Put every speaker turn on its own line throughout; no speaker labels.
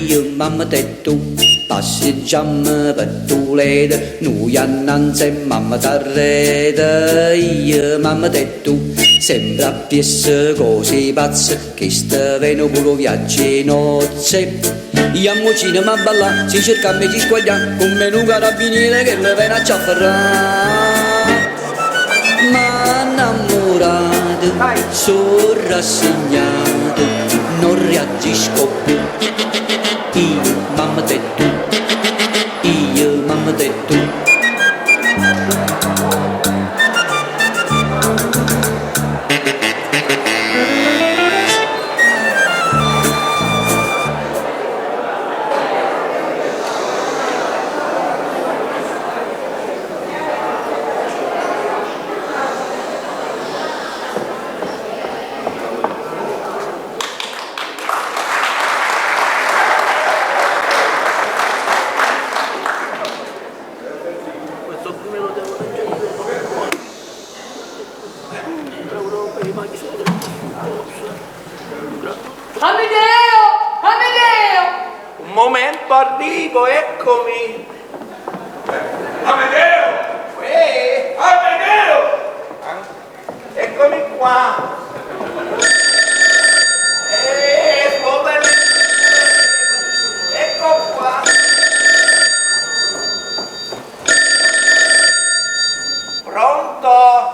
Io, mammeta e tu passeggiammo pe Tuledo, nuje annanze e mammeta arreto. Io, mammeta e tu, sempre appriesso cose 'e pazze, chesto vene pure 'o viaggio 'e nozze. Jammo 'o cinema a ballà, si cercammo 'e ci squaglià, comme nu carabiniere chella vene a ci afferrà. Ma 'nnammurato, so' rassegnato, non reagisco più. Io, mammeta e tu, io, mammeta e tu.
Amedeo! Amedeo!
Un momento, arrivo, eccomi.
Amedeo!
Uè,
Amedeo!
Eccomi qua. Come... Ecco qua. Pronto?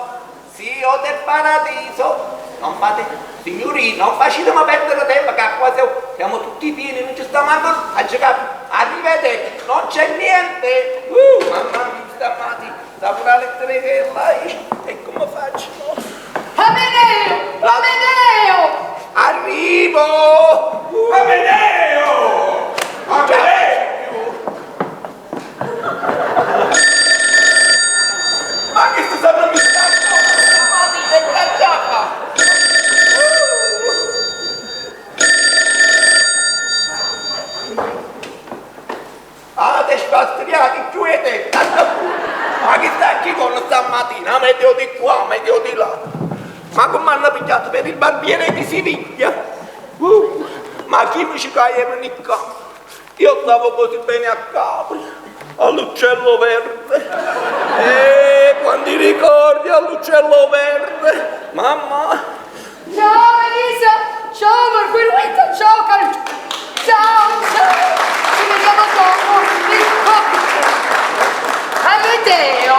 Sì, ho del paradiso. Non fate, signorina, non facetemi perdere tempo che qua siamo tutti pieni, non ci stiamo ancora a giocare. Arrivederci, non c'è niente. Mamma mia, stamattina, sta pure la lettera che là. E come faccio?
Amedeo! Amedeo!
Arrivo!
Amedeo! Amedeo! Ma che sto sempre mi
Stamattina è cacciata! Ah, te sfastriati, chiudete, tanto pure. Ma che sta qui con stamattina? Meglio di qua, meglio di là. Ma come hanno pigliato per il barbiere di Siviglia? Ma chi mi ci cae qua? Io stavo così bene a Capri, all'uccello verde. Quanti ricordi all'uccello verde. Mamma.
Ciao Elisa! Ciao Margherita! Ciao caro! Ciao, ciao! Ci vediamo dopo! Amedeo!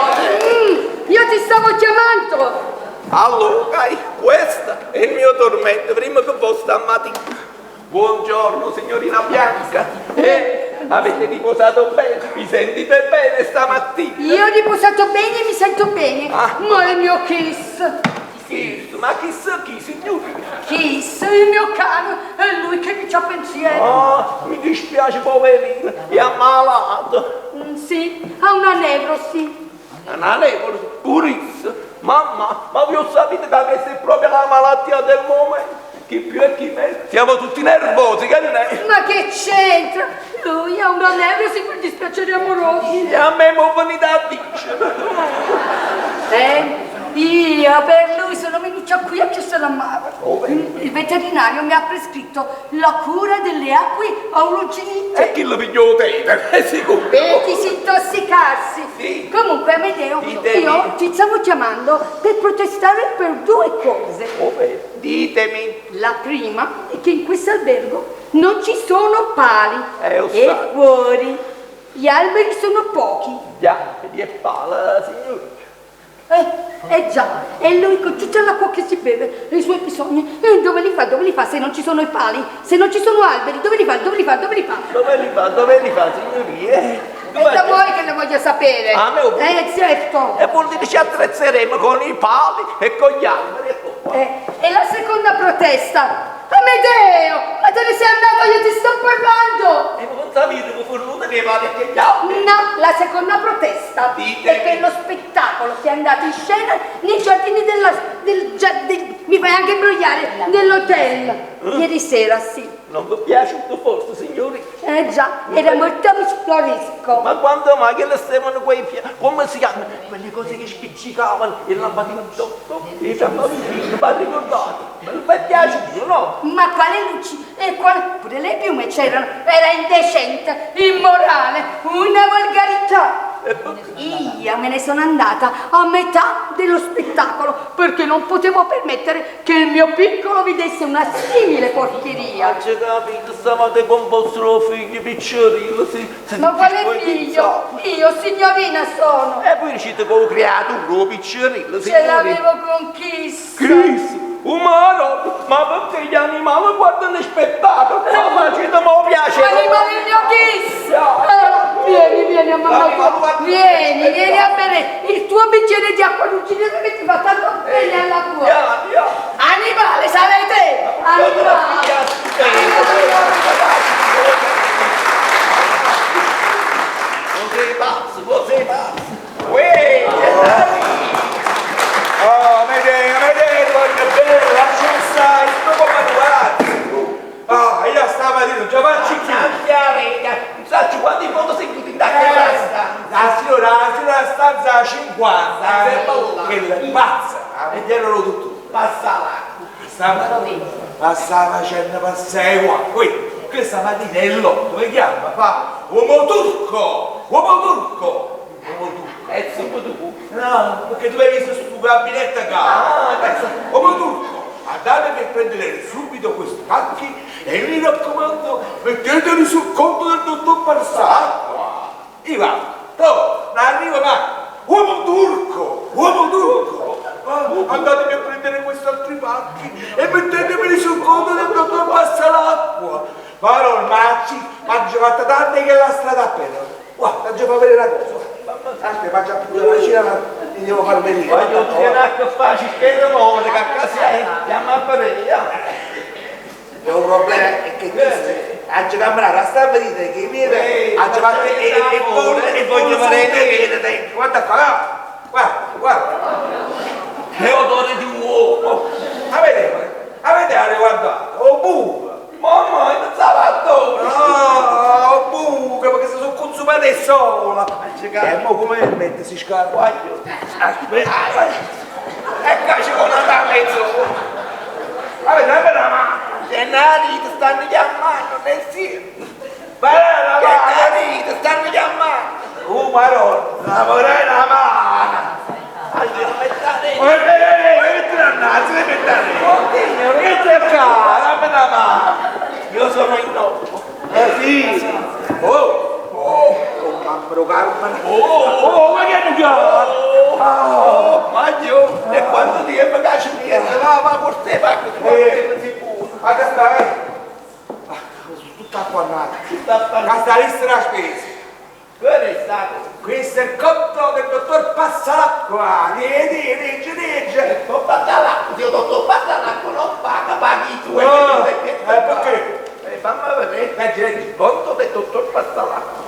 Io ti stavo chiamando!
Allora, questo è il mio tormento, prima che voi stamattina. Buongiorno signorina Bianca. Avete riposato bene? Vi sentite bene stamattina?
Io ho riposato bene e mi sento bene.
Ah.
Ma il mio Kiss!
Kiss? Ma chissà chi, signorina?
Kiss, il mio cane, è lui che mi c'ha pensiero.
Ah, mi dispiace poverino, è ammalato.
Sì, ha una nevrosi.
Una nevrosi, purissima. Mamma, ma vi ho saputo che questa è proprio la malattia del momento. Chi più e chi meno. Siamo tutti nervosi, che ne è?
Ma che c'entra? Lui ha una nevrosi per dispiaceri amorosi.
E a me mi venite a dire.
Io per lui sono venuta qui a Castellammare.
Oh, beh.
Il veterinario mi ha prescritto la cura delle acque aurogenite.
E chi lo pigliò te? È sicuro.
Per disintossicarsi.
Sì.
Comunque, Amedeo,
Ditemi.
io ti stavo chiamando per protestare per due cose.
Oh, beh, ditemi.
La prima è che in questo albergo non ci sono pali.
Lo
E
so.
fuori gli alberi sono pochi.
Già, e pala, signore.
Già, e lui con tutta l'acqua che si beve, i suoi bisogni, dove li fa, dove li fa se non ci sono i pali, se non ci sono alberi, dove li fa, dove li fa, dove li fa?
Dove li fa, dove li fa, signorina?
È da voi che lo voglio sapere.
Ah, me lo
Certo.
E vuol dire ci attrezzeremo con i pali e con gli alberi, ecco qua.
E la seconda protesta. Amedeo, ma te ne sei andato, io ti sto parlando!
E non sapete che fornuto che pali e che gli alberi?
No, la seconda protesta
Ditemi.
è per lo spettacolo che è andato in scena nei giardini della, del, del, mi fai anche imbrogliare, dell'hotel. Ieri sera, sì.
Non vi è piaciuto forse, signori?
Eh già, era molto floresco.
Ma quando mai che le stavano quei come si chiamano? Quelle cose che spiccicavano e lampadina sotto, e siamo vicino, va ricordato. Ma non vi è piaciuto, no?
Ma quale luci e quale... Pure le piume c'erano. Era indecente, immorale, una volgarità.
E perché?
Io me ne sono andata a metà dello spettacolo perché non potevo permettere che il mio piccolo vedesse una simile porcheria.
C'è capito, stavate con vostro figlio piccerino, sì. sì,
Ma quale
sì,
figlio? Io signorina sono.
E voi riuscite con il creaturo, piccerino,
Ce
signori.
l'avevo con Kiss.
Chris, umano, ma perché gli animali guardano il spettacolo? Ma facete mo piacere.
Animale il mio Kiss! Vieni, vieni a mamma tua. Vieni, vieni a bere il tuo bicchiere di acqua lucida che ti fa tanto bene alla tua.
Via, via.
Animale, sarai te!
Io te la
Animale!
Non sei pazzo, non sei pazzo. Uè,
Oh, Medea, Medea, voglio bene, lascia stare, sto come tu. Ah, io stamattina non ce la faccio più.
non so quanti foto sei chiusi in quella stanza.
La signora, la signora stanza 50, quella è pazza, la vediamo tutto.
Passa l'acqua.
Stamattina, ma sta facendo passare qua, qui, questa mattina è l'otto, mi chiama, fa uomo turco, uomo turco, uomo turco.
E subito tu.
No, perché tu hai visto sul gabinetto qua.
Ah,
pensa, uomo turco, andate per prendere subito questi pacchi e mi raccomando, metteteli sul conto del dottor Passalacqua. Io vado, oh, non arrivo mai. Uomo turco, uomo turco. Ah, andatemi a prendere questi altri pacchi e mettetemeli sul conto del dottor Passalacqua. Ma non macci, ma già fatta tante che la strada appena. Guarda, già fa vedere una cosa. Aspetta, faccio appunto la vicina, ti devo far venire.
Voglio dire che faccio che rumore, che casa è, chiama a fare,
Il problema è che questo ha giocato la sta vedete che viene ha giocato e e e voglio fare vedere guarda qua guarda guarda
Che odore di uomo.
avete avete guardato oh buca
Mamma, non sa dove.
no oh buca perché si sono consumate sola e mo come mette si scarpa
Voglio.
Aspetta
Ecco, ci vuole una mezzo.
avete dammi la mano
C'è una ti stanno chiamando, nel sì.
ma la
Che
mano
ti stanno chiamando.
oh maronna vorrei la mano
Allora,
Oh, Metti qua, dammi la mano.
Io sono il nonno.
Eh sì. Oh, oh, oh, mamma Carmen.
Oh,
Oh, ma che non
oh, ma io, e quando ti è che ci viene, va, va, porte, va, porte, sicuro.
Guarda sta, eh. Ah, sono tutta acquannata.
Tutta
La sta lista della spesa.
Quello è stato.
Questo è il conto del dottor Passalacqua. Vieni, legge, legge.
Non Passalacqua, zio dottor Passalacqua non paga, paghi tu.
No, perché?
Fammi vedere.
Leggi, leggi.
Il conto del dottor Passalacqua.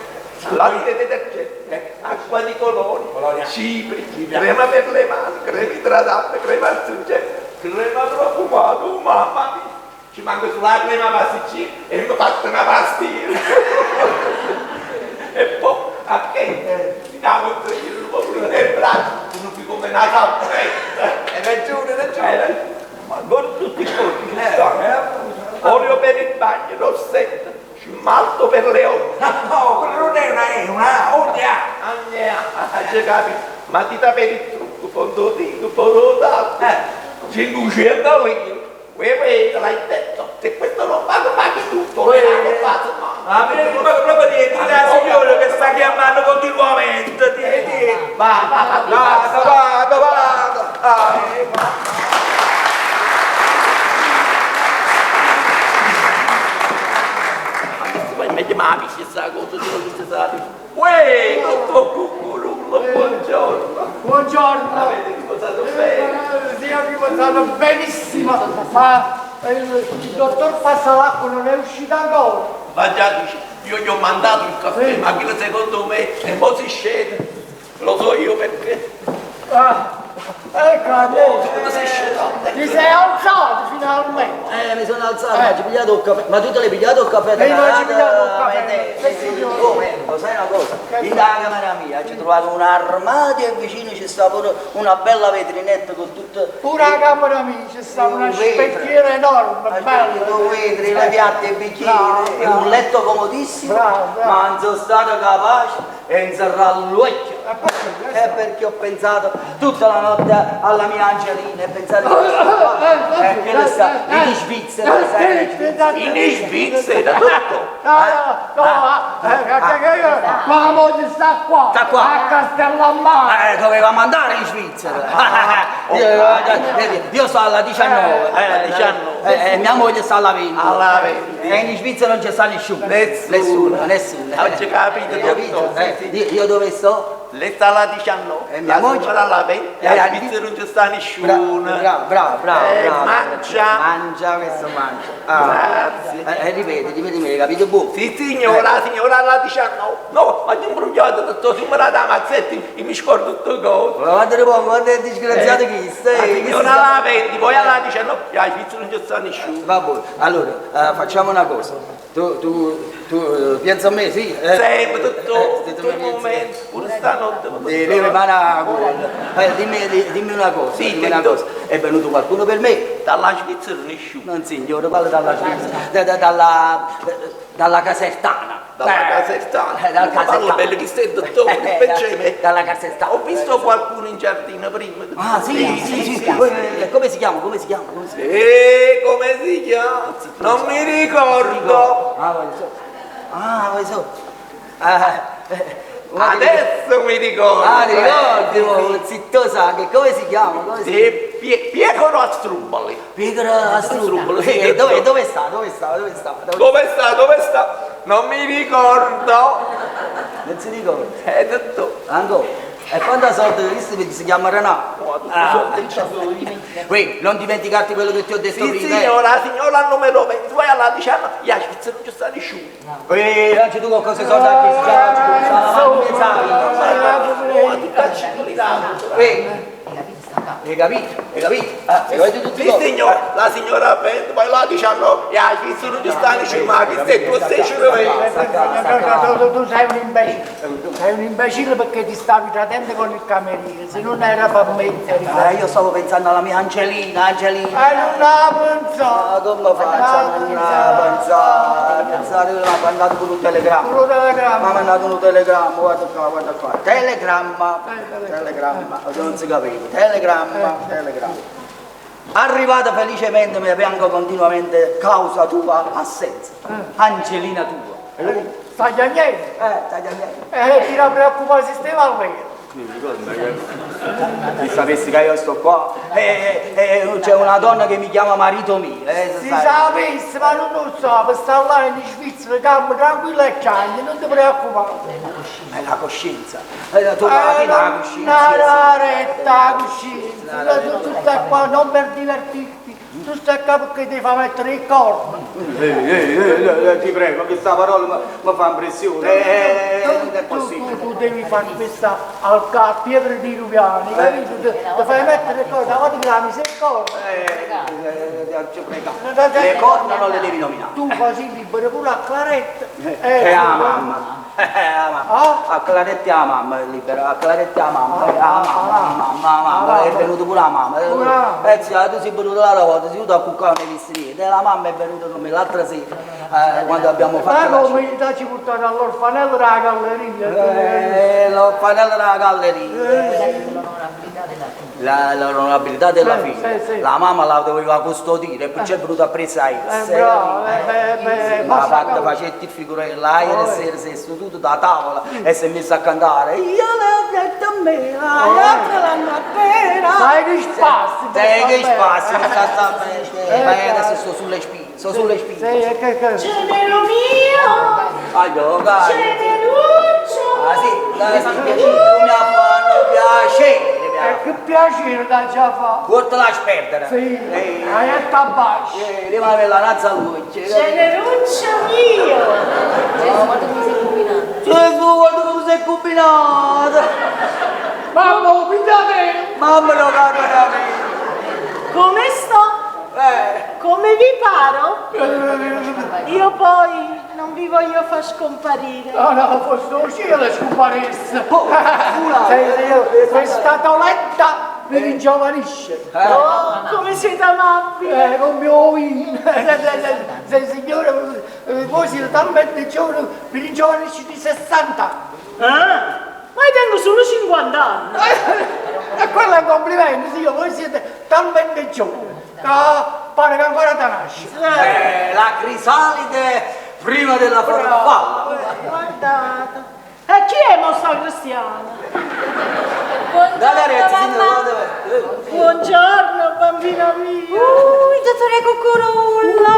Latte detergente, acqua di colori,
Colonia.
cipri, crema per le mani, crema idratante, crema astringente, crema profumata, oh, mamma mia. Ci manca sulla crema pasticcina e mi faccio una pastiglia. E poi a che? Ti davo il proprio nel braccio, non più come una capretta.
Hai ragione, hai ragione.
Ma ancora tutti i conti ci stanno. Olio per il bagno, rossetto, smalto per le unghie.
No, quello non è una E, una A, ogni A.
Agna, c'è capito? Matita per il trucco, fondotinto, porodato. 500 lire. Uè, uè, te l'hai detto. Se questo non pago, paghi tutto.
Uè.
Non pago, no.
Ma per ma proprio niente, la signora che sta chiamando continuamente. Ti, ti.
Va, va, va.
Vado, vado, vado. Ah.
Ma questo poi meglio ma capisci sta cosa, se non si sa. Uè, dottor Cucurullo, buongiorno.
Buongiorno.
Avete riposato bene?
Sì, ho riposato benissimo, ma il dottor Passalacqua non è uscito ancora.
Ma già dice, io gli ho mandato il caffè, ma quello secondo me e poi si scende. Lo so io perché.
Ah, ecco
Oh,
adesso.
come sei sceso?
Ti sei alzato Finalmente.
Mi sono alzato, m'aggio pigliato 'o cafè. Ma tu te l'hai pigliato 'o cafè?
Io m'aggio pigliato 'o cafè, sì signore.
Oh, lo sai una cosa? Dint' 'a camera mia aggio trovato un armadio e vicino ce sta pure una bella vetrinetta con tutte...
Pure 'a camera mia ce sta una specchiera enorme, bella.
Con vetri, le piatte e bicchieri, e un letto comodissimo, ma non sono stato capace 'e 'nzerrà l'uocchio. E perché ho pensato tutta la notte alla mia Angelina e pensato che e chella sta in Svizzera, sai, in Svizzera.
In Svizzera, tutto.
No, no, no, la moglie sta qua.
Sta qua.
A Castellammare.
Dovevamo andare in Svizzera. Io, io sto alla 19.
Alla 19.
Mia moglie sta alla 20.
Alla 20.
E in Svizzera non c'è sta nessuno.
Nessuno.
Nessuno, nessuno.
Oggi capito,
Hai capito?
dottor, sì, sì.
Io dove sto?
Lei sta alla 19,
E mia
la
moglie?
signora alla 20,
Eh,
a Svizzera non ci sta nessuno.
Bravo, bravo, bravo, bravo.
Mangia.
Mangia, questo mangia. Ah.
Grazie.
Ripeti, ripeti, hai capito? Boh.
Sì, signora, la signora alla 19. No, ma ti imbrugliato, tutto, signora da Mazzetti, io mi scordo tutto cosa.
Ma guarda un po', guarda il disgraziato chi stai.
La
chi
signora
sta-
alla 20, poi alla 19, a Svizzera non ci sta nessuno.
Vabbè, allora, facciamo una cosa. Tu pensa a me, sì?
Sempre, tutto,
tu
tutto il
mi pensi.
momento, pure stanotte. ma
Sì, lei mi fa una dimmi una cosa,
Sì,
dimmi una
ti-
cosa. È venuto qualcuno per me?
Dalla Svizzera nessuno.
Non signore, parla dalla Svizzera, dalla Casertana.
Dalla Casertana.
Dal
Ma parla
Casertana.
bello che sei, dottore, invece me.
Dalla Casertana.
Ho visto qualcuno in giardino prima.
Ah, sì, sì, sì. Come si chiama? Come si chiama? Come si chiama?
Come si chiama? Non mi ricordo.
Ah, voglio so. Ah, voglio so. Ah, guarda che-
Adesso mi ricordo.
Ah, ti ricordi?
Sì,
Oh, zitto sa che come si chiama? Come si
sì. Pietro Astruboli.
Pietro Astruboli.
Sì,
Dove sta? Dove sta? Dove sta? Dove...
Dove sta? Dove sta? Non mi ricordo.
Non si ricorda.
Dottore.
Ancora. E quanta soldi visto che si chiama Renato?
No, tutti i soldi ci sono.
Uè, non dimenticarti quello che ti ho detto
Sì,
prima. eh.
signora, signora numero 20, vai alla 19, la Svizzera non ci sta nessuno.
Uè, non c'è tu con cosa soldi a chi si
Oh, tutta civiltà.
Uè, hai capito? Hai capito? Ah, hai capito tutti
Sì,
cose?
signora, la signora 20, poi la 19, la Svizzera non ci sta nessuno, ma che sei tu sei
Tu sei un imbecille, sei un imbecille perché ti stavi tradendo con il cameriere, se non era per me.
Io stavo pensando alla mia Angelina, Angelina.
Non la pensavo.
Ah, come faccio a non pensare? Pensare che mi ha mandato pure un telegramma.
Pure un telegramma.
Mi ha mandato un telegramma, guarda qua, guarda qua. Telegramma, telegramma, non si capiva. Telegramma, telegramma. Arrivata felicemente mi piango continuamente causa tua assenza. Angelina tua.
Stai piangendo?
Stai piangendo.
Ti da preoccupare il sistema almeno.
Se sapessi che io sto qua, c'è una donna che mi chiama marito mio.
Si
sai.
sapesse, ma non lo so, per stare là in Svizzera, calmo, tranquillo e chiagni, non ti preoccupare.
È la coscienza. Tu alla fine la coscienza.
Non retta la coscienza, tu stai qua non per divertirti, tu stai qua perché ti fa mettere il corpo.
Ti prego, questa parola mi fa impressione. Non è possibile.
Tu devi fare questa al Pietro di Rubiani, capito? Ti fai mettere il corpo, davanti che la misericordia.
Le corna non le devi nominare.
Tu così libero pure a Claretta.
E la mamma. La mamma. A Claretta e la mamma è libera, a Claretta e la mamma, la mamma, la mamma, la mamma, è venuta pure la mamma. Zia, tu sei venuta l'altra volta, sei venuta a cuccare, non hai visto niente. La mamma è venuta con me l'altra sera, quando abbiamo fatto
Ma
la
come ci portato all'orfanello della galleria?
L'orfanello della galleria. L'onorabilità della figlia. La mamma la doveva custodire e poi c'è venuta a presa a essa. Ma fatta facetti figurella, ieri sera si è seduto da tavola e si è messa a cantare. Io le ho detto a me, gli altri l'hanno appena.
Sai che spassi!
Sai che spassi, mi sta bene. Adesso sto sulle spine, sto sulle spine.
Gemelo mio!
Allora,
Gemeluccio!
Ah sì, mi ha fatto piacere.
Che piacere da già fa!
Corta la sperdere!
Sì, hai tabacco!
Rimane la razza all'occhio!
Generuccio mio! Gesù, guarda come sei combinato!
Gesù, guarda come sei combinato!
Mamma, ho pigliato!
Mamma, lo caro da me!
Come sto?
Io poi non vi voglio far scomparire.
No, no, fosse 'o cielo scumparesse. Questa toletta mi ringiovanisce.
Oh, come siete amabili.
Come 'o vino. Se, signore, voi siete talmente giovane, mi ringiovanisce di 60 anni.
Ah, ma io tengo solo 50 anni.
E quello è un complimento, signore, voi siete talmente giovane che pare che ancora te nasce.
La crisalide prima della farfalla.
Guardate. E chi è mo sta cristiana?
Dai,
Buongiorno,
ragazzi,
mamma.
signora,
Buongiorno, bambina mia.
Il dottore Cucurullo.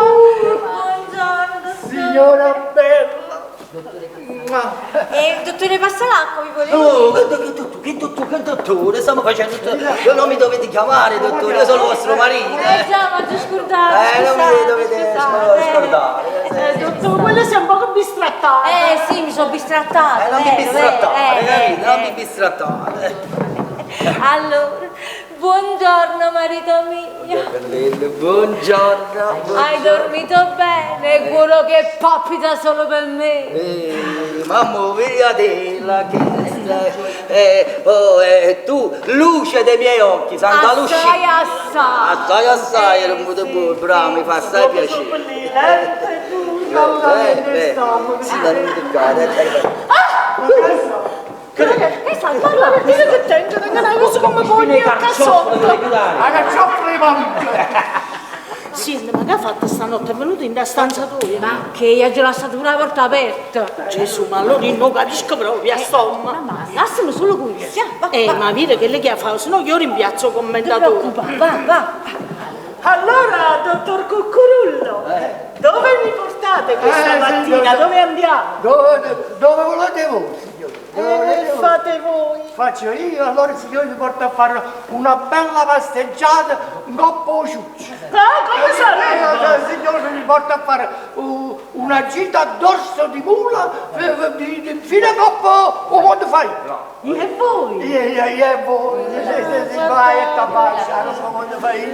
Buongiorno, dottore.
Signora bella.
E il dottore Passalacqua, vi volevo
Oh, che, che, che, che dottore, che dottore, stiamo facendo tutto. Io non mi dovete chiamare dottore, io sono vostro marito.
Eh già, ma già scordato.
Non mi
scusate,
dovete
scusate.
scordare.
Dottore, quello si è un poco bistrattato.
Eh sì, mi sono bistrattata.
Non mi
vero,
bistrattare,
vero, eh,
capito? Non
eh.
mi bistrattate.
Allora, buongiorno marito mio.
Bellino, buongiorno.
Hai dormito bene? Quello che palpita solo per me.
Mamma mia della che oh, tu, luce dei miei occhi, Santa Lucia.
Assai, assai.
Assai, assai, ero molto buono, bravo, mi fa assai piacere. Sì, da non toccare.
Che sta
Allora, dire che tengo, tengo una cosa come pugni a cassotto.
La carcioffa di mamma.
Senti, ma che ha fatto stanotte? È venuto in stanza tua?
Ma che io ho lasciato una porta aperta.
Gesù, ma allora io non capisco proprio, insomma.
Ma lasciami solo qui, va, va.
Ma vedi che lei che fa, se no io rimpiazzo il
Non ti
commentatore.
preoccupare, va, va.
Allora, dottor Cuccurullo, dove mi portate questa mattina?
Signora.
Dove andiamo?
Dove volete voi, signore? Dove volete voi?
Fate voi.
Faccio io, allora il signore mi porta a fare una bella passeggiata in coppa o ciuccio.
Ah, come sarebbe?
Il signore mi porta a fare una gita a dorso di mula fino a coppa o quando fai?
E voi?
Io e voi, sì, vai e t'abbaccia, non so quando fai.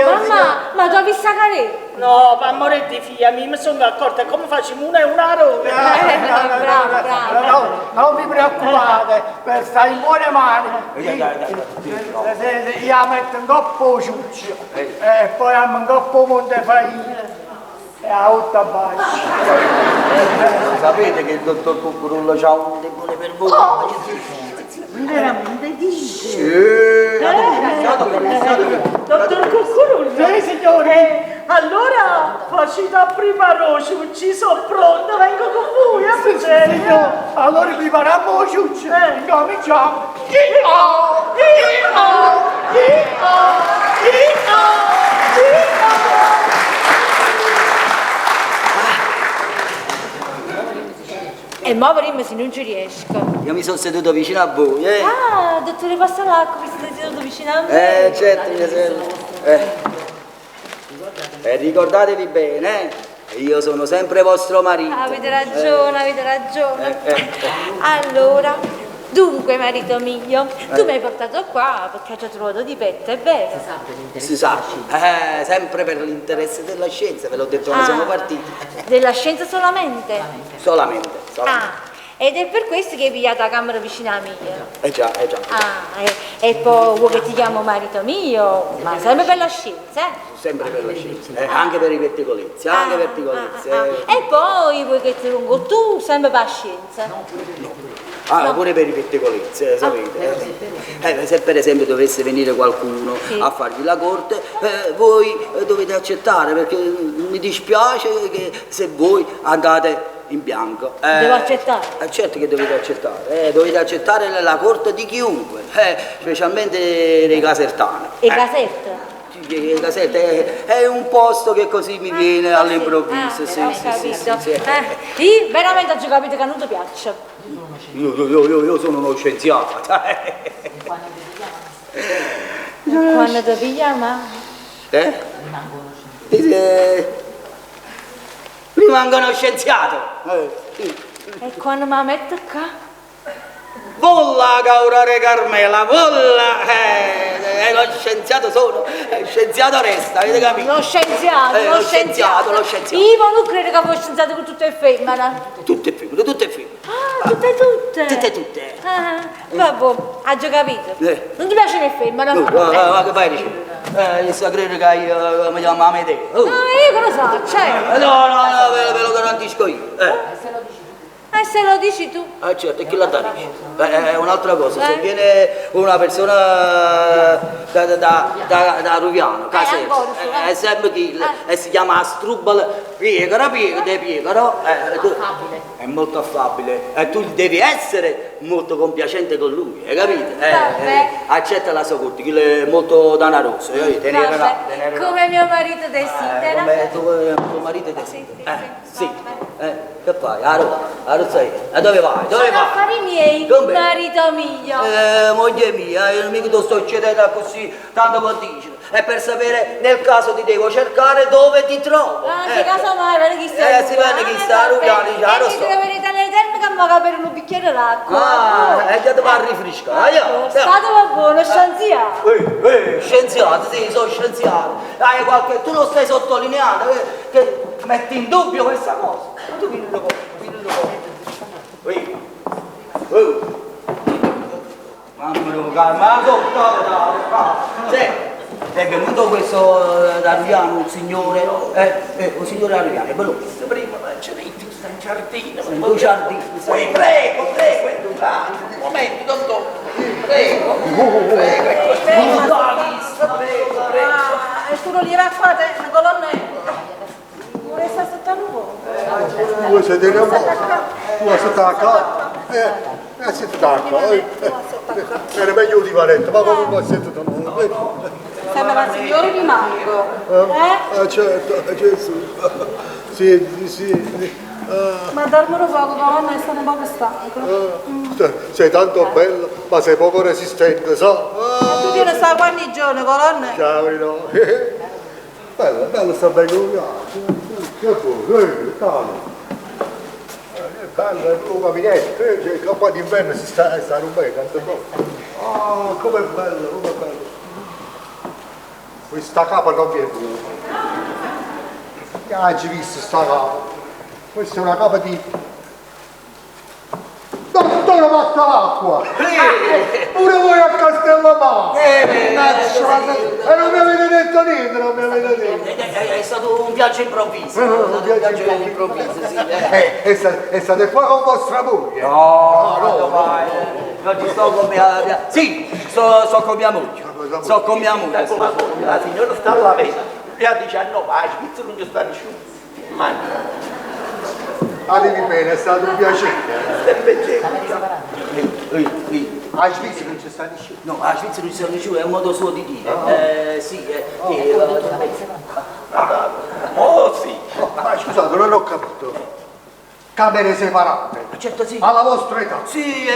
Mamma, ma tu hai visto cadere?
No, ma amore di figlia mia, mi sono accorta come facciamo una e una roba.
No, no, non vi preoccupate, sta in buone mani. Io la metto in coppa o ciuccio e poi la in coppa o Montefaina e a otto bacio.
Sapete che il dottor Cucurullo c'ha un debole per voi?
Veramente dice?
Sì.
Dottor Cuccurullo?
Sì, signore.
Allora, facite a prima roce, ci sono pronta, vengo con voi, a
Sì, signore. Allora prepariamo il ciuccio. Cominciamo. Io, io, io, io, io.
E mo prima se non ci riesco.
Io mi sono seduto vicino a voi, eh?
Ah, dottore Passalacqua, mi siete seduto vicino a me.
Certo, mia sorella. E ricordatevi bene, io sono sempre vostro marito.
Avete ragione, avete ragione. Allora, dunque marito mio, tu mi hai portato qua perché ho già trovato di petto, è vero?
Si sa, sempre per l'interesse della scienza, ve l'ho detto quando siamo partiti.
Della scienza solamente?
Solamente, solamente.
Ah, ed è per questo che hai pigliato la camera vicino a mia.
Eh già, eh già.
Ah, e poi vuoi che ti chiamo marito mio? Ma sempre per la scienza, eh?
Sempre per la scienza, anche per i pettegolezzi, anche per i pettegolezzi.
E poi vuoi che ti lungo tu, sempre per la scienza.
No. Ah, no. Pure per i pettegolezzi, sapete. Se per esempio dovesse venire qualcuno a farvi la corte, voi dovete accettare, perché mi dispiace che se voi andate in bianco.
Devo accettare?
Certo che dovete accettare, dovete accettare la corte di chiunque, specialmente dei casertani.
E Caserta?
Caserta è un posto che così mi viene all'improvviso. Sì, sì, sì, sì.
Io veramente ho capito che non ti piace.
Io sono uno scienziato.
Quando ti piglia, ma?
Rimango uno scienziato.
E quando mi metto qua?
Volla, caurare Carmela, volla! Lo scienziato sono, e scienziato resta, avete capito?
Lo scienziato,
Eh,
lo scienziato.
Lo scienziato.
Io non credo che voi scienziate con tutte le femmine.
Tutte femmine, tutte femmine.
Ah, tutte tutte.
Tutte tutte.
Ah, vabbè, ha già capito.
Eh.
Non ti piace le femmine?
No, va, va, che fai dice? Io credo che io mi chiamo Amedeo. Oh.
No, io che lo so, cioè.
No, no, no, ve lo garantisco io.
E se lo dici tu?
Ah certo, e chi la dà? È un'altra cosa, se viene una persona da Ruviano, Caserta, è sempre chi, e si chiama Astrubal Piecora, Piecora, De Piecoro, è molto affabile e tu devi essere molto compiacente con lui, hai capito? Accetta la sua corte, quello è molto danaroso, hai capito? Tenere
Come mio marito desidera.
Come tuo marito desidera. Sì. Che fai? A Roma, a Rozzai. E dove vai? Dove
Sono
vai?
affari miei,
Come?
marito mio.
Moglie mia, io mica ti sto chiedendo così, tanto per dire. È per sapere, nel caso ti devo cercare dove ti trovo.
Ah, se casomai vede chi sta.
Si vede chi sta a Rubiano, dice, ah, lo
E
so.
mi devo venire alle terme che mi per un bicchiere d'acqua.
Ah, e già ti va a rinfrescare.
Ecco, Stato va buono, scienziato.
Scienziato, sì, sono scienziato. Hai qualche, tu lo stai sottolineando, che metti in dubbio questa cosa. Ma tu vieni dopo, vieni dopo. Ehi. Oh. Mamma mia, calma, Sì, è venuto questo da Ruviano, un signore, un signore da Ruviano, è bello.
Prima c'è sta in giardino.
In giardino.
Poi prego, prego, entrate. Un momento, dottore. Prego, prego, ecco. Prego, prego.
E tu non li racconti, una colonna. Vorrei stare sotto un po'.
Vuoi sedere un po'? Tu vuoi sotto la ca? Sotto la ca. Era meglio un divanetto, ma come va sotto un po'?
Sembra la signora di Mango.
Eh? Certo, Gesù. Sì, sì.
Ma dormo poco, colonna, e sono un po' stanco.
Sei tanto bella, ma sei poco resistente, sa?
Ma tu tieni sta quanti giorni, colonna?
Ciao, no. Bello, bello sta bello. Che buono, calmo. È bello, è un gabinetto, cioè, qua d'inverno si sta bene, tanto buono. Oh, com'è bello, com'è bello. Questa capa non mi è buona. Che hai visto sta capa? Questa è una capa di... Dottore basta l'acqua! Pure voi a Castellammare! E non mi avete detto niente, non mi avete detto.
È stato un viaggio improvviso. Un viaggio improvviso, sì.
E state qua con vostra moglie?
No, no, no. Oggi sto con mia... Sì, sto con mia moglie. Sto con mia moglie.
La signora sta alla vena. E dice, ah no, ma a Svizzera non ci sta nessuno. Ma...
Arrivi bene, è stato un piacere. A Svizzera non c'è sta nessuno.
No, a Svizzera non c'è nessuno, è un modo suo di dire. Sì,
Oh sì.
Ma scusate, non ho capito. Camere separate.
Certo sì.
Alla vostra età.
Sì,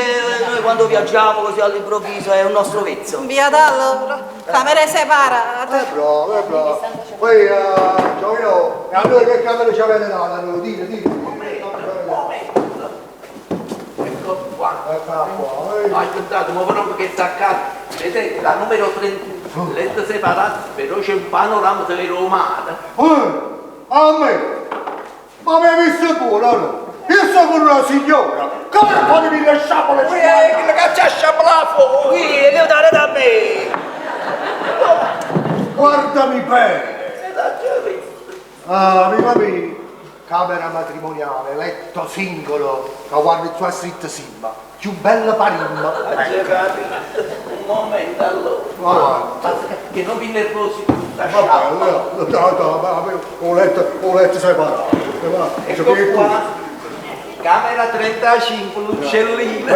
noi quando viaggiamo così all'improvviso è un nostro vezzo.
Via da allora, camere separate.
È bravo, è bravo. Poi, Giovino, e allora che camere ci avete dato? Allora, dite, dite.
Ecco qua. Aspettate, ma però perché sta a casa. Vedete, la numero 31, letto separato, però c'è un panorama delle romane.
A me? Ma mi hai visto buono, no? Io sono con una signora! Come fatemi le sciapole?
Uè, che caccia sciapola fuori!
Qui, devo dare da me!
Guardami bene! Ah, amico mio, camera matrimoniale, letto singolo, che guardi tu a street Simba, più bella parimma.
Un momento allora.
Va
Che non vi nervosi tutta
sciapola. No, no, no, ho letto separato.
Ecco qua. Camera 35, l'uccellino.
Mi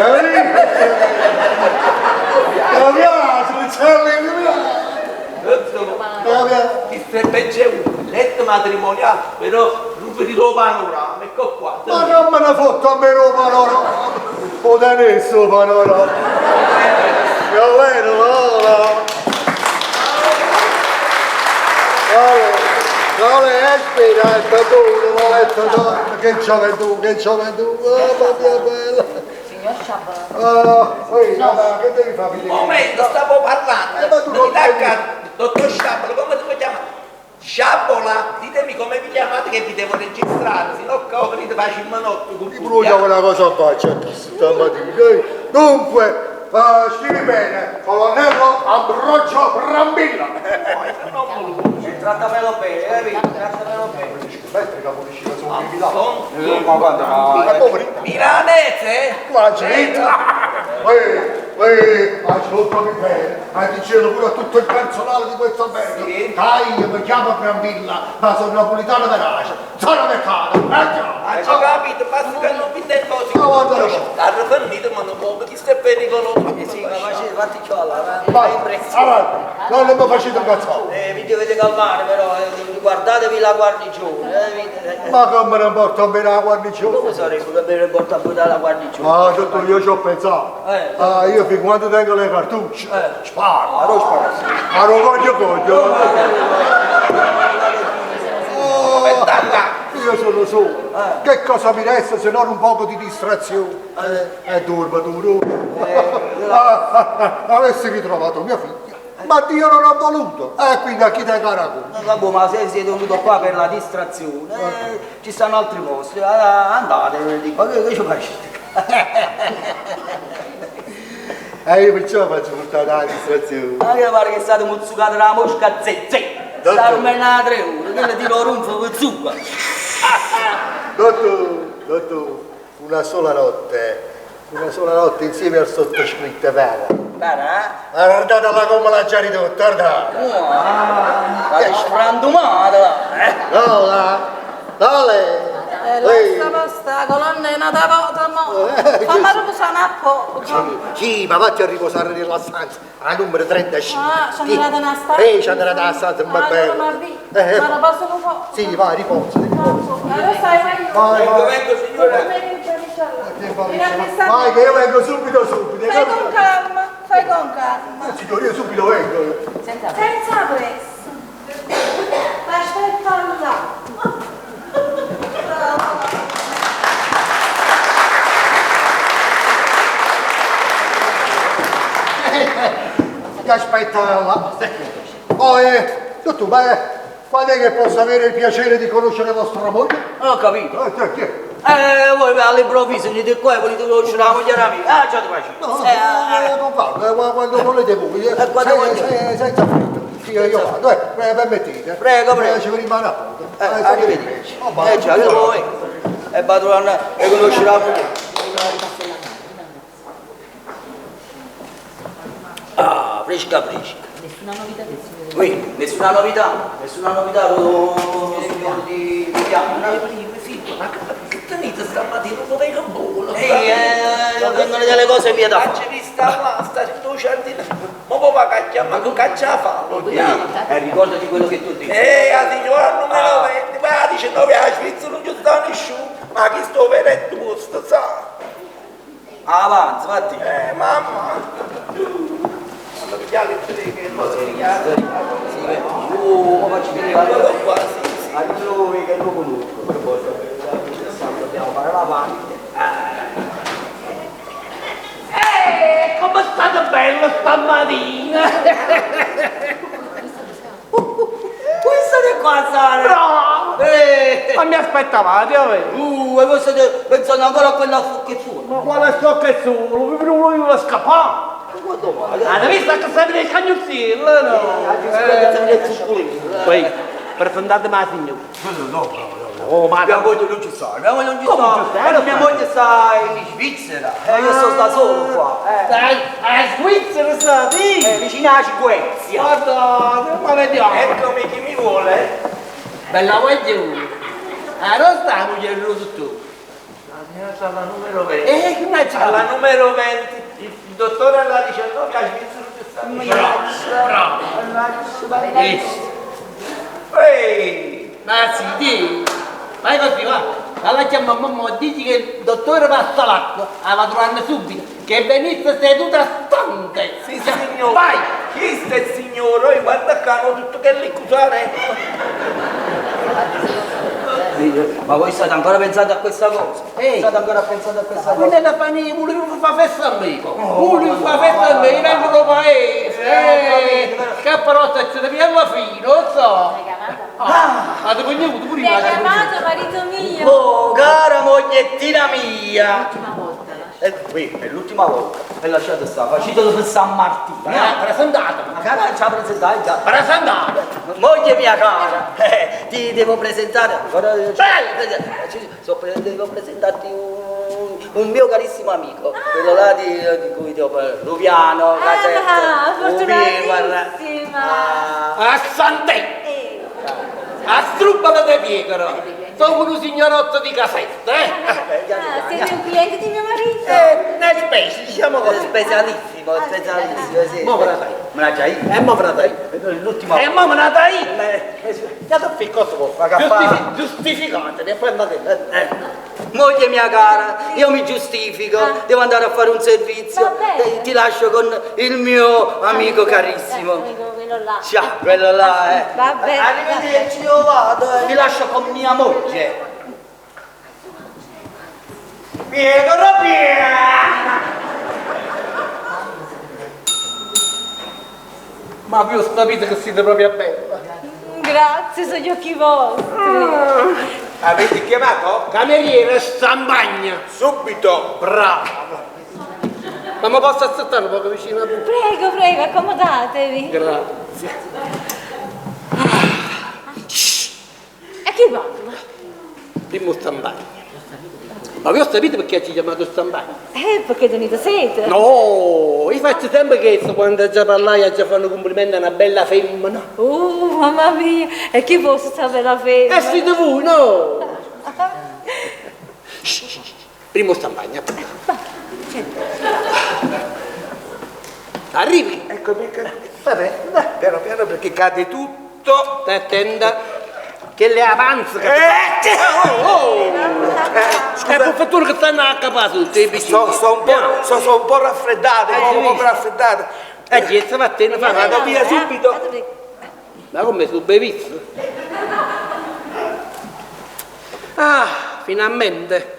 piace, l'uccellino, mi piace.
Il c'è un letto matrimoniale, però non vedi lo panorama, ecco qua.
Ma non me ne fotto a me lo panorama. O da nessuno panorama. Va bene, va. No, le espira, è tu, che c'ho venduto, che c'ho venduto, oh, mamma mia bella.
Signor Sciabola.
Ah, poi, Ehi, ma che devi fare?
Un momento, stavo parlando.
Eh, ma tu non
Venite a
devi-
casa, dottor Sciabola, come si chiama? Sciabola, ditemi come vi chiamate che vi devo registrare, sennò qua venite faccio il manotto con
Ti
tutti,
brucia
eh.
quella cosa in faccia stamattina. eh. Dunque, scrivi bene, colonnello Ambrogio Brambilla.
Trattamelo bene, capito? Trattamelo bene.
Scommettere che la polizia sono di Milano.
Ma guarda,
Ma poveri,
Milanese?
la gente. Ehi, ehi, ascoltami bene, hai dicevo pure a tutto il personale di questo albergo.
Sì.
Dai, io mi chiamo Brambilla, ma sono napolitano verace, sono mercato, eh già.
Ma ci ho capito, basta che non vi nervosi.
Ma guarda un po'.
Ha rifornito, ma non poco, chi sta pericoloso.
Sì, ma facete, fatti ciò là, va.
Vai, avanti, non mi facete incazzare.
Vi dovete calmare però, guardatevi la guarnigione.
Ma come non porto a me la guarnigione?
Come sarebbe che me ne porta a buttare la guarnigione?
Ah, dottore, io ci ho pensato. Ah, io fin quando tengo le cartucce, sparo.
Ma non sparo.
Ma non voglio voglio. Oh, io sono solo. Che cosa mi resta se non un poco di distrazione? Dormo, dormo. Ah, ah, avessi ritrovato mia figlia. Ma Dio non ha voluto. Quindi a chi te cara
No, vabbè, ma se siete venuto qua per la distrazione, ci stanno altri posti. Andate, dico, che ci facete?
Io perciò faccio portare la distrazione.
Ma che pare che state mozzicando la mosca zezze. Sta dormendo da 3 ore, quello ti lo ronfo per zucca.
Dottore, dottore, una sola notte, una sola notte insieme al sottoscritto, vero?
Guarda, eh?
Guardatela come l'ha già ridotta, guardate.
La sfrantumata, eh?
No, la, dale.
Lascia sta colonna è nata volta, mo. Fammi riposare un poco.
Sì, ma vatti a riposare nella stanza, alla numero 35.
Ah, sono andata nella stanza.
Sono andata nella stanza, va
Ah,
bene.
allora ma vi- ma la posso un po'?
Sì, vai, riposa, riposa.
Allora stai meglio.
Vai,
Vengo,
vai.
vengo, signora.
Vai, che io vengo subito, subito.
Fai con calma, fai con calma.
Signore, io subito vengo.
Senza pressa. Aspetta là.
Ti aspetta là. Oh, dottore, ma quando è che posso avere il piacere di conoscere vostra moglie?
Non ho capito.
Chi è?
Voi all'improvviso venite qua e volete conoscere la moglie mia. Ah, già ti faccio.
No, no, non parlo, quando volete voi.
Quando voglio.
Senza fretta. Sì, io vado, permettete.
Prego, prego.
Ci rimane a poco.
Arrivederci.
Oh, ma-
Già, che vuoi? E vado a conoscere la moglie. Ah, fresca fresca.
Nessuna novità del signore.
Qui, nessuna novità, nessuna novità, lo signor di Piano.
Sì, ma che tenete stamattina? Non vengo buono.
Vengono delle cose mie da fare.
Facci vista là, sta sotto il giardino. Ma poi va a chiamare, con caccia fallo.
Ricordati quello che tu dici.
La signora numero 20, ma 19 a Svizzera non ci sta nessuno. Ma chi sto vedendo questo, sa?
Avanti, fatti.
Mamma. Allora, pigliare il tre che lo spiegate.
Oh, ma facci vedere.
Eccolo qua, sì, sì.
A lui che lo conosco, per poi dobbiamo fare la parte.
Come state bello stamattina!
Questa è qua, Sara!
Bravo! Ma mi aspettavate, eh?
E voi state pensando ancora a quella che fu?
Ma quale sto che solo? Vi volevo scappare! Avete visto che serve il cagnozzillo, no? Poi, presentatemi la signora.
No, no, no.
Oh, ma
Mia moglie non ci sta, mia moglie non ci
Come
sta.
non ci sta?
Mia moglie sta in Svizzera, io sto da solo qua.
A Svizzera sta, sì!
Vicino alla Svezia.
Guardate, ma vediamo.
Eccomi chi mi vuole.
Bella voglio. Ah, non sta la moglie del tu.
La signora sta alla numero 20.
Che mi c'è?
Alla numero 20. Il dottore alla 19 a Svizzera non ci sta.
Bravo, bravo.
Ehi!
Ma sì, di. Vai così, va. Allora chiama mamma, dici che il dottore passa l'acqua, la va trovando subito, che venisse seduta stante.
Sì, signore.
Vai!
Chi sta il signore? Guarda qua, hanno tutto che li accusare.
Ma voi state ancora pensando a questa cosa?
Ehi.
State ancora pensando a questa
Non
cosa?
è da panino, volevo fare festa a me. Volevo fare festa a me, io vengo dal paese. Che però se ci dobbiamo alla fine, lo so. Ah, ma ti voglio pure
Mi hai
io.
chiamato marito mio?
Oh, cara mogliettina mia! L'ultima volta. Qui, è l'ultima volta. E lasciate stare, facetelo per San Martino.
Presentata.
Ma cara, ci ha presentato già.
Presentata.
Moglie mia cara, ti devo presentare ancora. Devo presentarti un mio carissimo amico, quello là di cui ti ho parlato, Luviano, Casetta,
Ah,
Ubi, guarda.
fortunatissima.
A Sant'è. A Strubbala de Piecoro. Sono un signorotto di casetta, eh?
Ah, siete un cliente di mio marito?
Una specie, diciamo così.
Specialissimo, specialissimo, sì.
Mo ve la dai.
Me la già io?
E mo ve la dai.
L'ultima
E mo me la dai. Già ti ficco su.
Ma che fa?
Giustificate, e poi andate.
Moglie mia cara, io mi giustifico, devo andare a fare un servizio.
Va bene.
Ti lascio con il mio amico carissimo.
Amico, quello là.
Ciao, quello là, eh.
Va bene.
Arrivederci, io vado. Ti lascio con mia moglie.
Pietro piano!
Ma vi ho capito che siete proprio bella.
Grazie, sono gli occhi vostri.
Avete chiamato?
Cameriere Stambagna.
Subito!
Bravo. Ma mi posso aspettare un poco vicino a voi?
Prego, prego, accomodatevi.
Grazie.
E chi parla?
Primo Stambagna. Ma vi ho sapete perché ci chiamato Stambagna?
Perché tenete sete?
No, io faccio sempre questo quando già parlai già fanno complimenti a una bella femmina.
Oh, mamma mia, e chi fosse sta bella femmina?
E siete voi, no? Primo Stambagna. Arrivi.
Eccomi, vabbè, piano piano perché cade tutto.
Stai attenta che le avanza. Che... Oh, oh.
Scusa.
È per fortuna che stanno a capo tutti i vicini.
Sono un po' raffreddato, un po' raffreddato.
Chiesa, vattene, fa.
Vado via subito.
Ma come su bevizzo? Ah, finalmente.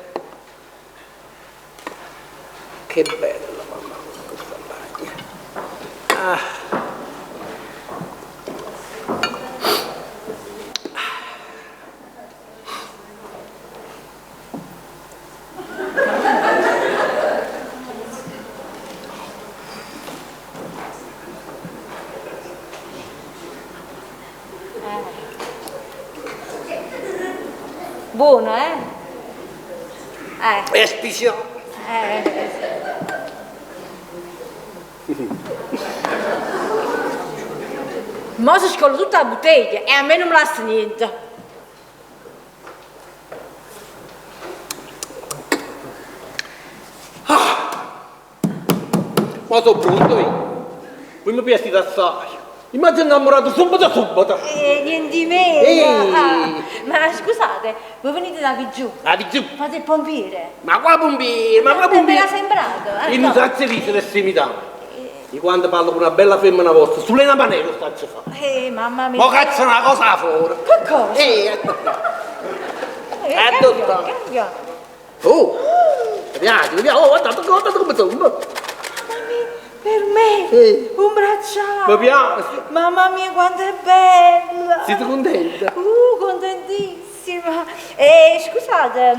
Che bello, mamma, questa bagna. Ah.
Buono, eh?
È speciale.
Mo si scolla tutta la bottiglia e a me non mi lascia niente.
Ah! Ma sono brutto io. Voi mi piace assai. Mi sono innamorato subito subito.
Niente di meno. Ah, ma scusate, voi venite da Vigiù?
Da Vigiù?
Fate il pompiere.
Ma qua pompiere, ma qua pompiere.
Me l'ha sembrato.
Io non so se l'estremità. Di quando parlo con una bella femmina vostra, sulle una manera lo faccio fare.
Mamma mia.
Ma cazzo una cosa fuori.
Che cosa?
Cambia. Oh, mi piace, mi piace. Oh, guardate, guardate come sono.
Per me, un bracciale.
Mi piace.
Mamma mia, quanto è bella.
Siete contenta?
Contentissima. Scusate,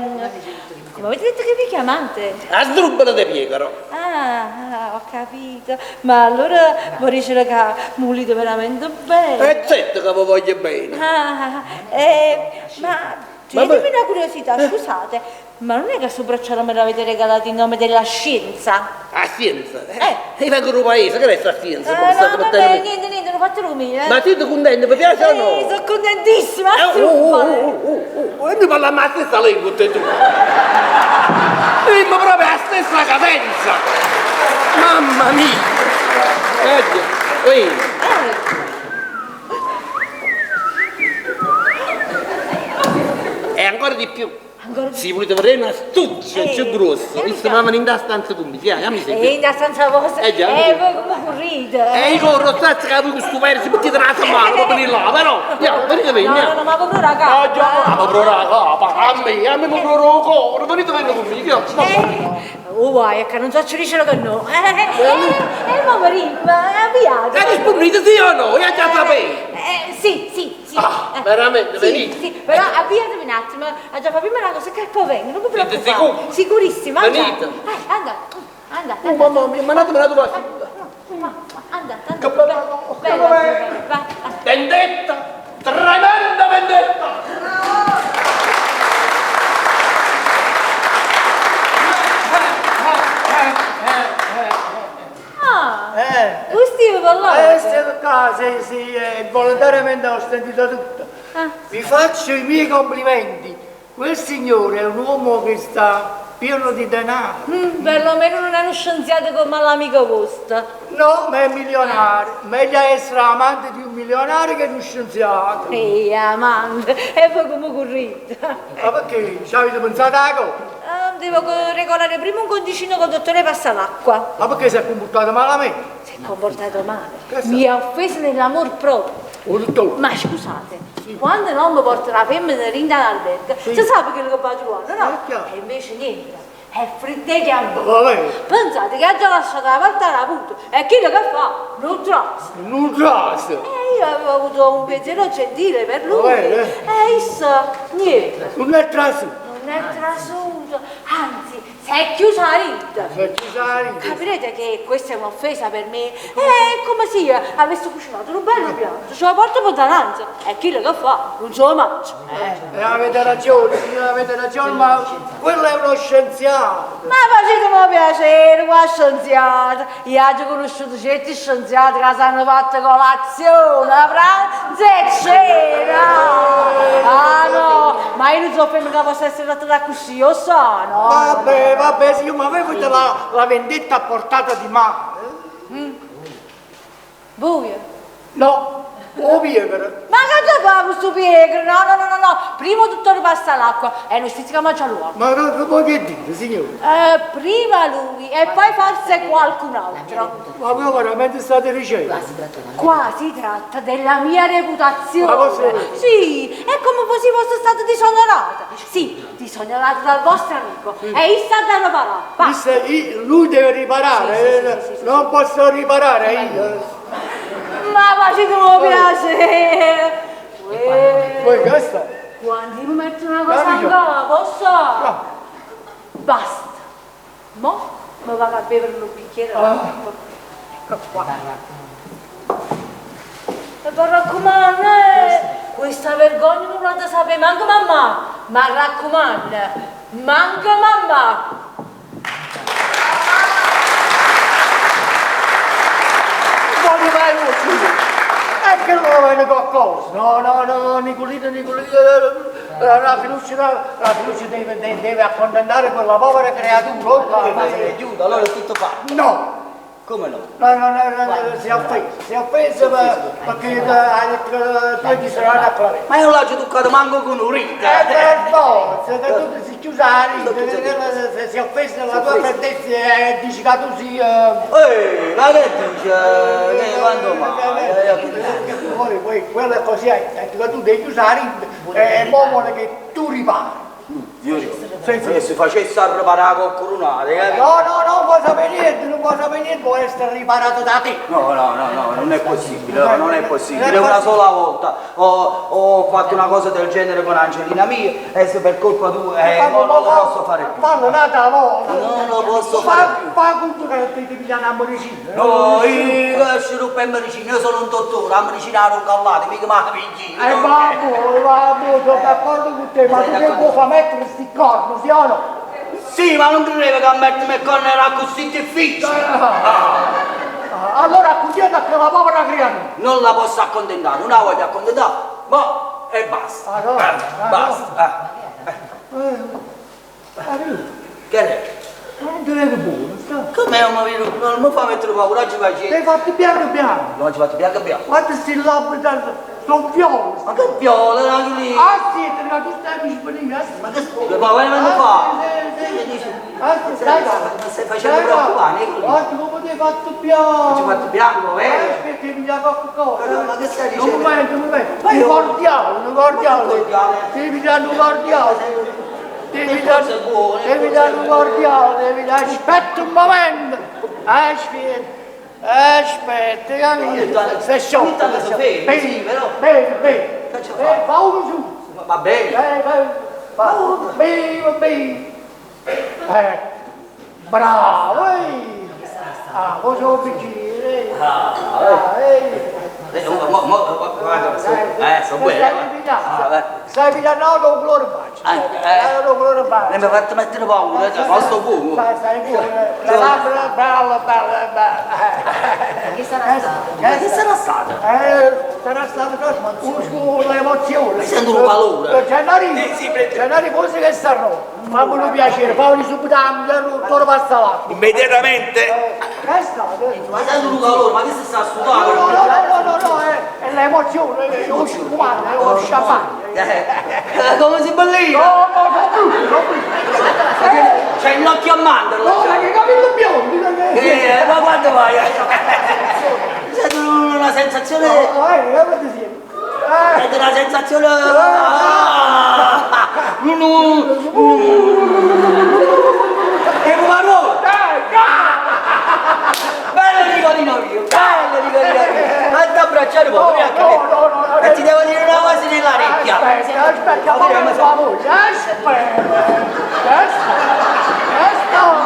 come avete detto che vi chiamate?
A Sdrubbolo de Piecoro.
Ah, ho capito. Ma allora vorrei dire che mi veramente bene.
Certo che vi voglio bene.
Ah, ma ditemi una curiosità, scusate. Ma non è che questo bracciale me l'avete regalato in nome della scienza?
La scienza? Io vengo dal paese, che è la scienza?
No, vabbè, niente, niente, non fate rumore.
Ma siete contenti, vi piace o no?
Sì, sono contentissima.
Oh, e noi parliamo la stessa lingua, te tu. Ma proprio la stessa cadenza. Mamma mia. E ancora di più. Si vulite vedè n'astuccio cchiù gruosso, isso va dint' 'a stanza cu me, ja, jamme
E dint' 'a stanza vosta?
Eh già.
E voi come currite?
E io corro, 'o saccio ca voi cu stu pere ci mettite 'na settimana pe venì là, però, ja, venite
No,
ja.
no, no, ma vi prore 'a capa.
Ah, già, ma mi prore 'a capa, a me, a me mi prore 'o core, venite venite cu me, ja.
Oh, guai, è che non so dicere che no. E mo venimmo, avviate.
E rispondete sì o no, io già sapevo.
Sì, sì, sì.
Ah, veramente,
Sì,
venite.
sì, però avviatemi un attimo, ho già fatto prima una cosa che poi vengo, non mi
Siete
preoccupate.
sicuri?
Sicurissima,
Venite.
andate. Andate, andate.
Oh, mamma mia, mandatemi la tua
Andate, andate.
Che bella cosa,
Bella,
che
bella, vai, vai.
Vendetta! Tremenda vendetta!
Ah,
Eh.
voi parlate?
Sì, qua, sì, sì, volontariamente ho sentito tutto.
Ah.
Vi faccio i miei complimenti. Quel signore è un uomo che sta pieno di denaro.
Perlomeno non è uno scienziato come l'amico vostro.
No, ma è milionario. Meglio essere amante di un milionario che di un scienziato.
Ehi, amante, e voi come correte?
Ma perché? Ci avete pensato alla cosa?
Devo regolare prima un conticino col dottore Passalacqua.
Ma perché si è comportato malamente?
Si è comportato male. Mi ha offeso nell'amor proprio.
Oh, dottore.
Ma scusate, quando un uomo porta la femmina in albergo, si sa quello che va trovando, no? E invece niente, è freddechiando.
Vabbè.
Pensate che ha già lasciato la porta alla puta e quello che fa? Non trasa.
Non trasa?
E io avevo avuto un pensiero gentile per lui.
Vabbè,
E essa, niente.
Non è trasuto.
Non è trasuto, anzi, si è chiusa la rita.
Si è chiusa la rita.
Capirete che questa è un'offesa per me. È come se io avessi cucinato un bello piatto, ce la porto per davanti. E quello che fa? Non se lo mangia.
Avete ragione, signora, avete ragione, ma quello è uno scienziato.
Ma facetemi piacere, qua scienziato. Io ho già conosciuto certi scienziati che si hanno fatto colazione, pranzo e cena. Ah no, ma io non so femmina che possa essere trattata così, io so, no?
Vabbè, vabbè, signor, ma voi avete la vendetta a portata di mano.
Voi?
No, o piegaro.
Ma che già fa questo piegaro? No, no, no, no, no. Prima tutto ripassa l'acqua e noi stessi che mangia l'uomo.
Ma voi che dite, signore?
Prima lui e poi forse qualcun altro.
Ma voi veramente state dicendo?
Qua si tratta della mia reputazione.
Ma cosa?
Sì, è come se fosse stata disonorata. Sì, disonorata dal vostro amico.
Sì.
E io sta da riparare. Basta.
Lui deve riparare,
Sì, sì, sì,
non posso riparare io.
Ma facetemi piacere.
Poi questa?
Quando mi metto una cosa in capo, so. Basta. Mo mi vado a bere un bicchiere d'acqua. Ecco qua. E vi raccomando, questa vergogna non la sapere manco mamma. Ma raccomando, manco mamma.
Voglio fare uno, È che non viene qualcosa. No, no, no, Nicolino, Nicolino, la fiducia deve accontentare quella povera creatura.
Ma se aiuta, allora è tutto fatto.
No!
Come no?
No, no, no, no, si è offeso, perché ha detto che tu gli sarai a clare.
Ma io non l'ho toccato manco con un rito.
Per forza, che tu ti sei chiusa la rita, si è offeso la tua freddezza e dici che tu sei...
Ehi, ma che dici? Che quando mai?
Poi quello è così, ha detto che tu devi chiusare la rita e mo vuole che tu ripari.
Se si facesse a riparare col coronario,
No, no, non può sapere niente, non può sapere niente, può essere riparato da te.
No, no, no, no, non è possibile, non è possibile. Una sola volta ho fatto una cosa del genere con Angelina mia e se per colpa tua non lo posso fare più.
Fallo un'altra volta.
Non lo posso fare più.
Fa conto che ti pigliano la medicina.
No, io sciroppo e medicina, io sono un dottore, la medicina non callate, mica ma la pigli.
Vabbè, vabbè, sono d'accordo con te, ma tu che puoi far mettere sti corni, sì o no?
Sì, ma non credevo che a mettermi il corno era così difficile.
Allora accontenta quella povera creatura.
Non la posso accontentare, non la voglio accontentare, ma e basta.
Ah, no,
basta. Che è?
Non ti vedo buono, sta.
Come non mi fa mettere paura, oggi faccio.
Ti hai fatto bianco bianco.
Non ci fatto bianco bianco.
Guarda sti labbra, sono viola.
Ma che viola, anche lì?
Ah sì, che tu stai svenendo.
Ma come mi fa?
Stai
Mi stai facendo preoccupare, Nicolino.
Guarda come ti hai fatto bianco.
Ti ho fatto bianco, vero?
Aspetta, ti piglia qualcosa.
Ma che stai dicendo?
Un momento, un momento.
Ma io-
Un cordiale, un cordiale.
Ma che cordiale?
Ti pigliare un cordiale. Devi
Forse
dare,
è buono,
devi
forse
dare
è
un
buono.
cordiale, devi dare. Aspetta un momento. Aspetta. Aspetta,
Ogni tanto-
capito? Sei sciocco.
ogni tanto
sei
si ferma,
Bevi,
sì, però.
Bevi, bevi.
Che ci
Eh,
fa?
fa uno su.
Va bene.
Eh, bevi, bevi. Bravo, eh. Ah, cosa ho bicchiere?
Ah,
Ah, eh.
Mo, mo, guarda, sono buono.
Stai pigliando,
Ah, beh.
stai pigliando il colore faccia.
Eh.
Il colore faccia.
Mi ha fatto mettere paura, ma sto buono.
Stai, stai buono. La labbra, bella, bella, bella.
Che sarà stato?
Ma che sarà stato?
Sarà stato cosa? Un'emozione.
Mi sento un calore.
Gennarino,
Sì, sì, prende.
Gennarino, forse che sarò? Fammi un piacere, fammi subito, torno passa là.
Immediatamente.
Che è stato?
Ma sento un calore, ma che si sta
No, no,
sudando?
no, no, no, no, è l'emozione, è lo spumante, è lo champagne.
Come si bellina?
No, no, no, brutto, no, brutto.
C'è l'occhio a mandorla.
No, ma che capello biondi, che...
Ma quando vai? Sento una sensazione...
No, come ti senti?
Sento una sensazione... Ah! Un... E un marone! Bello Nicolino mio, bello Nicolino mio! Ma ti abbracciare un po',
No,
vieni a
no, no, no, no.
E ti devo dire una cosa nell'orecchia!
Aspetta, aspetta,
Ma
ma
dire,
la voce, aspetta, aspetta, aspetta.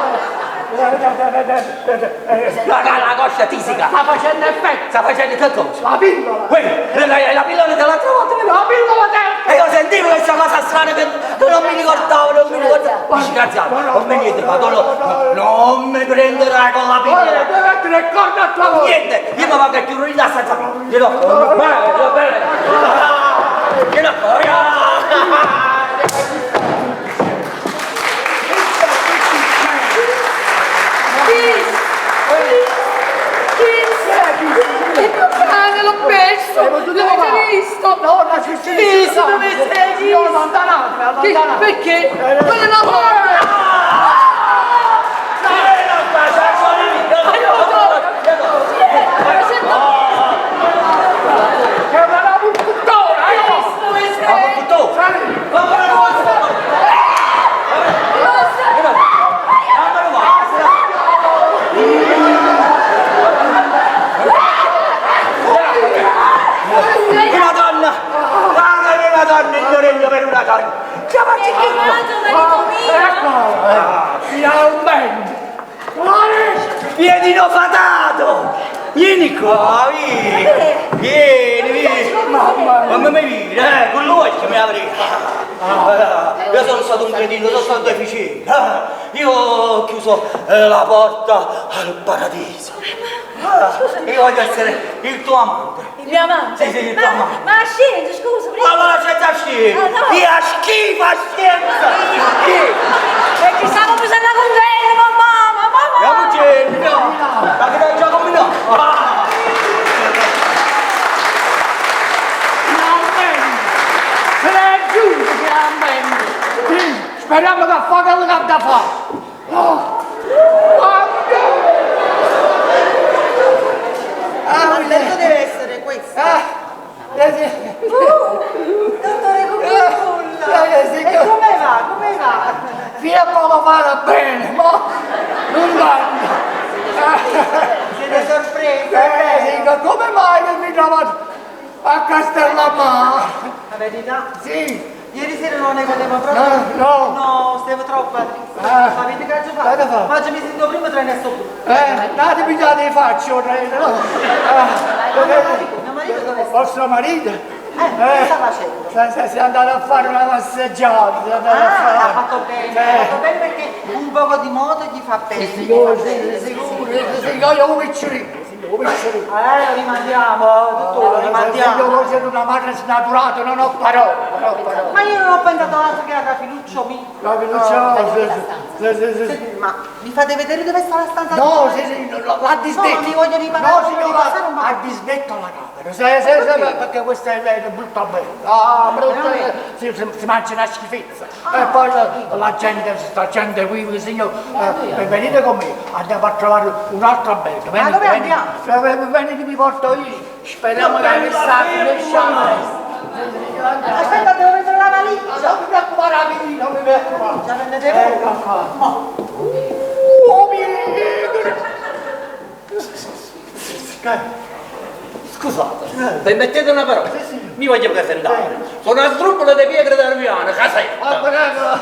La coscia tisica!
Sta facendo effetto,
Sta facendo che cosa?
la pillola,
Uè, la pillola dell'altra volta mi
la pillola del...
E io sentivo questa cosa strana che non mi ricordavo, non mi ricordavo. Disgraziato, non mi niente, ma tu non mi prenderai con la
Ora
pillola.
devi mettere il corno a tua voce.
Niente, io mi vado a chiudere la stanza. Io no, va bene, va bene. Io no,
Kiss! Kiss! Il mio cane l'ho perso! L'avete visto?
No, no, ci si
Kiss, dove sei?
Io l'ho allontanato, mi
Che-
allontanato.
Perché? Quella è una porta!
Che me la buttona, io!
Dove sei?
Una donna! Guarda una donna, il mio regno per una donna! Chiamati
È chiamato marito mio?
Ecco, finalmente! Guarda!
Piedino fatato! Vieni qua, vieni! Vieni, vieni! Mamma mia, vieni, con l'occhio mi apri! Io sono stato un cretino, sono stato deficiente! Io ho chiuso la porta al paradiso! Io voglio essere il tuo amante!
Il mio amante?
Sì, sì, il tuo
Ma,
amante!
ma la scienza, scusa, prima.
Ma la senza scienza!
Ah, no.
Io schifo a scienza! Schifo!
Perché stavo pensando con te, mamma, mamma.
Andiamo no! Ma che dai già combinato? Ah!
Finalmente! Se l'è giunto, finalmente! Sì, speriamo che fa quello che ha da fare! Oh! Guarda!
Ah, il letto deve essere questo.
Ah, sì.
Dottore Cuculla.
Sì,
E come va? Come va?
Fino a poco fa va bene, ma non tanto.
Siete sorpresa?
Sì, come mai che mi trovate a Castellammare?
La verità?
Sì.
Ieri sera non ne potevo proprio.
No, no.
No, stavo troppo triste.
Ah.
Avete che ho
Cosa
fatto?
fa?
Ma oggi mi sento prima treno e sto più.
Andate pigliate le facce, vorrei, no?
Mio marito dove sta?
Vostro marito?
Che sta facendo?
Si è andato a fare una passeggiata, si è andato a
Ah,
fare.
ha fatto bene, ha fatto bene perché un poco di moto gli fa bene.
Sì, sicuro, sì, sicuro, sì, sì, io un picciolino, signor, un picciolino.
Allora lo rimandiamo, dottore, lo
Se
rimandiamo.
io sono una madre snaturata, non ho parole, non ho parole.
Ma io non ho pensato altro che a Rafiluccio mio.
Rafiluccio, sì, sì, sì, sì.
Senti, ma mi fate vedere dove sta la stanza?
No, sì, sì, no, l'ha disdetto.
No, mi voglio riparare.
No,
voglio
signora,
ripassare un po'.
ha disdetto la camera. Sì, sì, sì, perché questa è brutta bella. Ah, brutta, si, si, si mangia una schifezza. E poi la gente, sta gente qui, signor, venite con me, andiamo a trovare un'altra bella.
Ma dove andiamo?
Venite, vi porto io. Speriamo che questa riusciamo.
Aspetta, devo prendere la valigia.
Non mi preoccupare, amici, non mi preoccupare.
La prendete voi?
Ecco qua. Oh, mi...
Scusate, permettete una parola? Mi voglio presentare. Sono Asdrubale di Pietro d'Arviano, casetta.
Ah, bravo.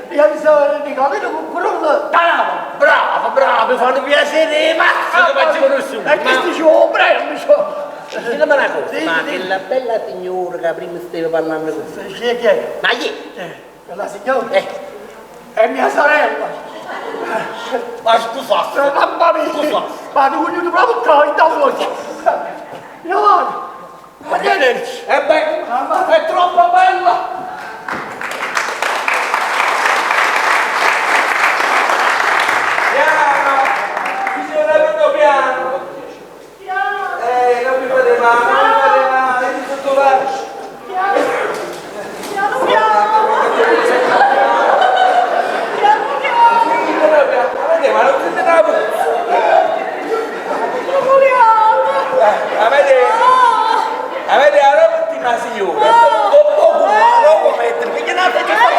Io mi sono Nicolino Cucurullo.
Bravo, bravo, bravo, mi fanno piacere, mazzo che faccio conosciuto.
E che dicevo, prego, mi sono...
Ditemi una cosa,
Sì,
ma
sì.
che la bella signora che prima stava parlando con voi,
Chi è che è?
ma chi?
La signora? È mia sorella.
Ma scusate,
Mamma mia!
Scusate.
Ma tu voglio proprio qua, in tavola. Io vado. Arrivederci.
E beh, è troppo bella! Piano! Signora, piano piano! Non mi fate male, non mi fate male, mi sotto faccio!
Piano piano. Piano piano.
Avete, ma non siete una puzza! Avete, avete la roba di una signora, un po' la roba mettere, perché non che fa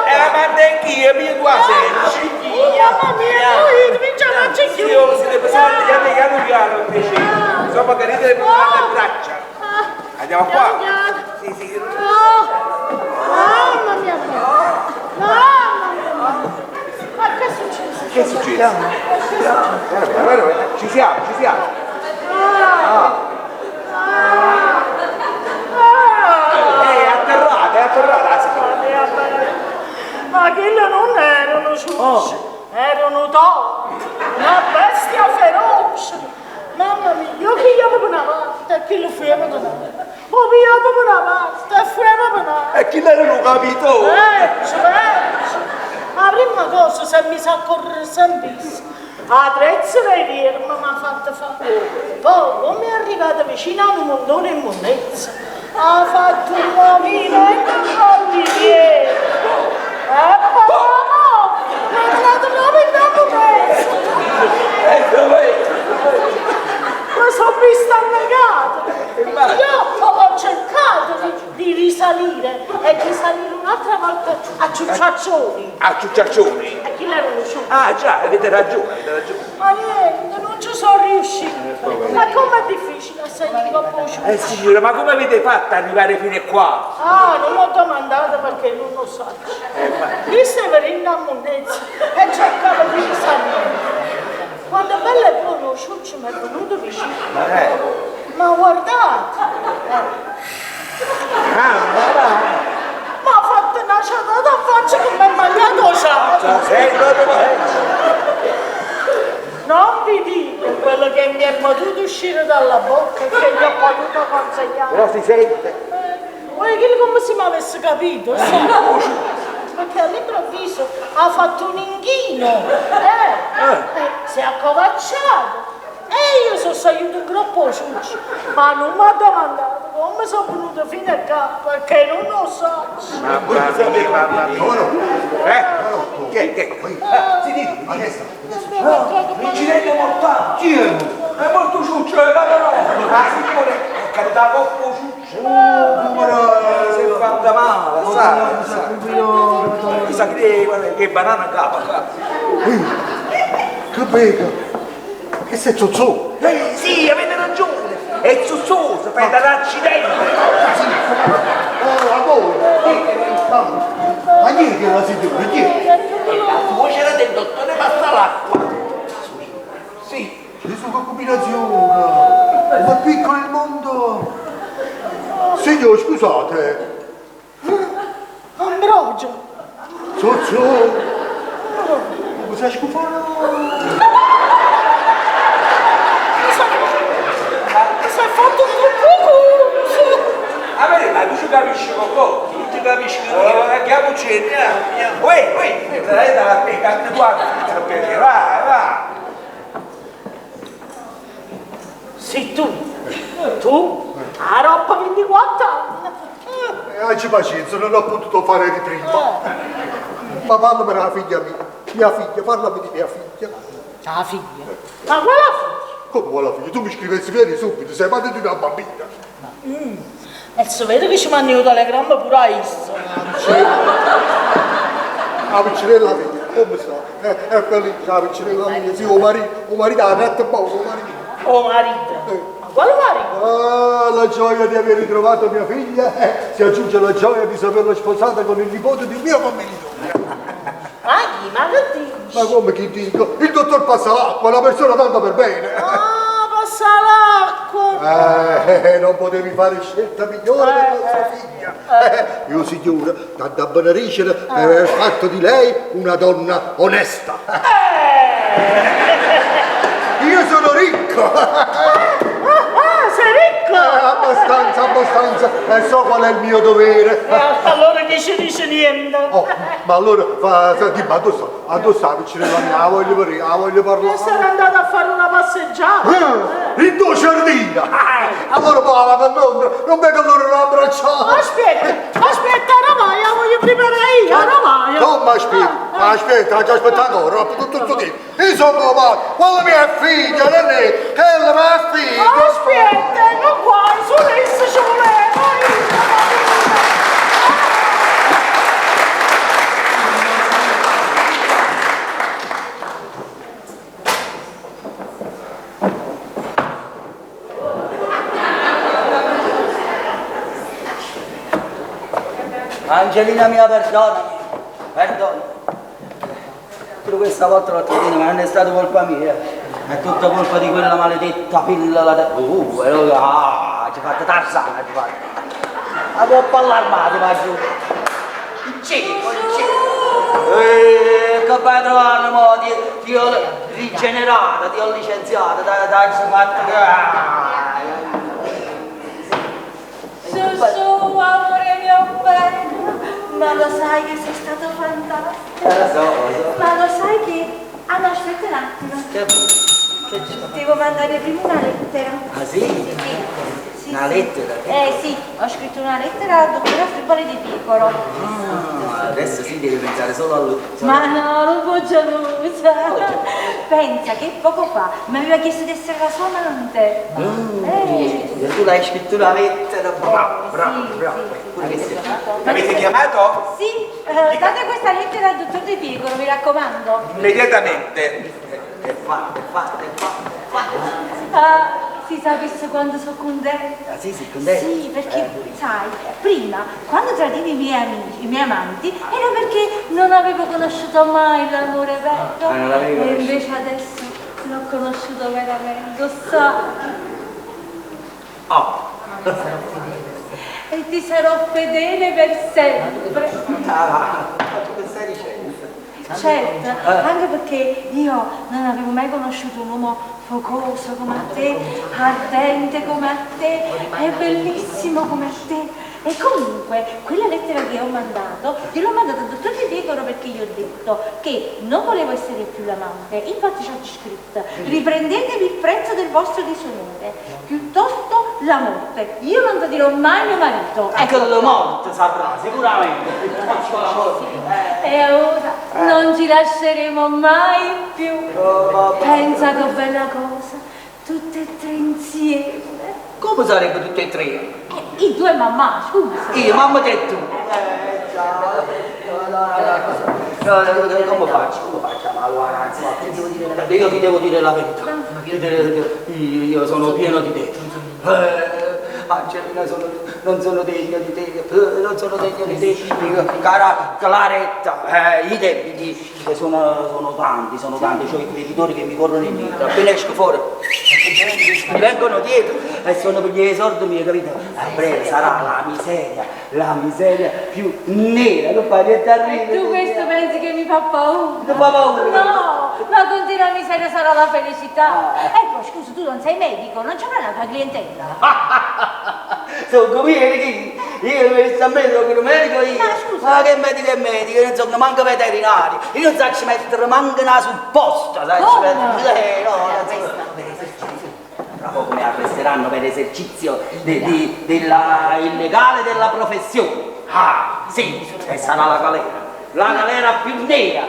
e la manda anch'io, mi qua sempre.
Mamma mia, noi cominciamo a
Sì, io siete pesanti, piano piano piano per piacere. Insomma, carite le braccia. Andiamo qua. Sì, sì.
Mamma mia, mamma mia. Ma che è successo?
Che è successo? Guarda, guarda, guarda, ci siamo, ci siamo. Ah. È atterrata, è atterrata la signora.
Ma quello non era uno ciuccio, era un toro, una bestia feroce. Mamma mia, io pigliavo per una parte e quello fuiva per un'altra. Poi pigliavo per una parte e fuiva per un'altra.
E chi l'era non capito?
Peggio. La prima cosa se mi sa correre sempre. La trezza dei vermi mi ha fatto fare. Poi, come è arrivata vicino a un montone di monnezza, ha fatto un movimento con i piedi. E poi, no, mi è entrato proprio in mezzo. Mi sono vista annegata. Io ho cercato di risalire e di salire un'altra volta a Ciucciaccioni.
A Ciucciaccioni?
E chi l'era un ciuccio?
Ah già, avete ragione, avete ragione.
Ma niente, non ci sono riuscita. Ma com'è difficile salire dopo ciuccio?
Signora, ma come avete fatto ad arrivare fino a qua?
Ah, non l'ho domandata perché non lo so. Io stavo in una monnezza e cercavo di risalire. Quando bella e buono ciuccio mi è venuto vicino. Ma guardate! Ma ha fatto una ciatata a faccia che mi è mangiato ciato! Non vi dico quello che mi è potuto uscire dalla bocca e che gli ho potuto consegnare.
Però si sente.
Vuoi che come se mi avesse capito? Sì. Perché all'improvviso ha fatto un inchino, si è accovacciato e io sono salito in groppo ciuccio, ma non mi ha domandato come sono venuto fino a qua, perché non lo so.
Mamma mia, mamma mia. Che? Che? Si dice,
adesso.
L'incidente mortale. Chi è? È morto ciuccio, è la La signora è caduta coppo ciuccio. Si è fatta male, sai. Chissà che banana in capo.
Che bega! Che sei zozzò?
Sì, avete ragione! È zozzoso, fai dall'accidente!
Oh, amore! Ma niente la signora, niente!
La suocera del dottore Passalacqua!
Sì!
Gesù, che combinazione! Ma piccolo il mondo! Signor, scusate!
Ambrogio!
Zozzò! Come sei scufato?
Si è fatto un cucù!
A vedere, ma tu ci capisci qualcosa? Tu ci capisci che chiamo c'è? Uè, uè, dai dalla pecca, guarda, vai, vai!
Sei tu! Tu
Aggi pazienza, non ho potuto fare di prima. Ma parlami della figlia mia, mia figlia, parlami di mia figlia.
La figlia? Ma quale figlia?
Come quale figlia? Tu mi scrivessi vieni subito, sei madre di una bambina.
E si vede che ci mandi un telegramma pure a essa.
La piccinella mia, come sta? È felice la piccinella mia, sì, o marito, o marito ha retto poco, o marito.
O marito? Ma quale marito?
Ah, la gioia di aver ritrovato mia figlia si aggiunge alla gioia di saperla sposata con il nipote di mio commilitone.
Ma chi? Ma che dici?
Ma come chi dico? Il dottor Passalacqua, una persona tanto per bene.
Ah, passa l'acqua!
Non potevi fare scelta migliore per nostra figlia. Io signora, tanto a benedicere per aver fatto di lei una donna onesta. Io sono ricco!
Ah, sei ricco!
Abbastanza, abbastanza, e so qual è il mio dovere.
Allora chi ci dice niente?
Oh, ma allora, fa, senti, ma dove sta? Ma dove sta, vicino alla mia? La voglio vedere, la voglio parlare.
E sarà andata a fare una passeggiata.
In tuo giardino! Allora poi la vado a Londra, non vedo l'ora di abbracciare.
Aspetta, aspetta, ora vai, la voglio preparare io, ora vai.
No, ma aspetta, aspetta, già aspetta ancora, tutto questo tempo. Insomma, ma quella mia figlia, non è, che è la mia figlia.
Aspetta, non qua, su adesso ci voleva.
Angelina mia, perdonami, perdonami. Pure questa volta l'ho tradita, ma non è stata colpa mia. È tutta colpa di quella maledetta pillola de... Ci ha fatto Tarzana, ci ha fatto. La coppa allarmata, ma giù. Il cieco, il cieco. Che vai trovando, mo? Ti ho rigenerata, ti ho licenziata, ti ho fatto...
Su, su, amore mio bello, ma lo sai che sei stato fantastico?
Lo so, lo so.
Ma lo sai che... Ah no, aspetta un attimo.
Che c'è?
Devo mandare prima una lettera.
Ah sì?
Sì, sì. Sì,
Una
sì.
lettera?
Sì, ho scritto una lettera al dottore Friboli di Piccolo.
Ah, adesso sì, devi pensare solo a lui.
Ma no, non può gelosa. Pensa che poco fa mi aveva chiesto di essere la sua amante.
Tu l'hai scritto una lettera, bravo, bravo, bravo. Pure che sei.
L'avete chiamato?
Sì, date questa lettera al dottor Di Piccolo, mi raccomando.
Immediatamente.
È fatta, è fatta, è fatta, è fatta.
Ah, si sapesse quando sono contenta.
Ah sì, sei contenta?
Sì, perché sai, prima, quando tradivo i miei amici, i miei amanti, era perché non avevo conosciuto mai l'amore vero.
Ah, non l'avevi
E
conosciuto.
invece adesso l'ho conosciuto veramente, lo sai.
Oh.
E ti sarò fedele per sempre.
Ah, ma che stai dicendo?
Certo, anche perché io non avevo mai conosciuto un uomo focoso come a te, ardente come a te, e bellissimo come a te. E comunque, quella lettera che ho mandato, gliel'ho mandata al dottor Di Pietro perché gli ho detto che non volevo essere più l'amante. Infatti ci ho scritto, riprendetevi il prezzo del vostro disonore, piuttosto la morte. Io non tradirò mai mio marito.
Ecco la morte saprà, sicuramente. Piuttosto la morte.
E ora non ci lasceremo mai più. Pensa che bella cosa, tutte e tre insieme.
Come sarebbe tutte e tre?
I due mamma, scusa.
Io, mamma te e tu. Ciao. No, no, no, come faccio? Come faccio a malare? Io ti devo dire la verità. Io sono pieno di te. Angelina, non sono degno di te, non sono degno di te. Cara Claretta, i debiti sono tanti, sono tanti, c'ho i creditori che mi corrono indietro, appena esco fuori mi vengono dietro e sono per gli esordi miei, capito? A breve sarà la miseria più nera, non fa niente a ridere.
E tu questo pensi che mi fa paura?
Non fa paura?
No, ma con te la miseria sarà la felicità. Ecco, scusa, tu non sei medico, non c'avrai la tua clientela.
Sono come io, io mi a me sono medico io.
Ma scusa.
Ma che medico è medico? Io non sono manco veterinario, io non so ci mettere manco una supposta, sai?
Come?
No, non so. Tra poco mi arresteranno per esercizio della illegale della professione. Ah, sì, e sarà la galera. La galera più nera.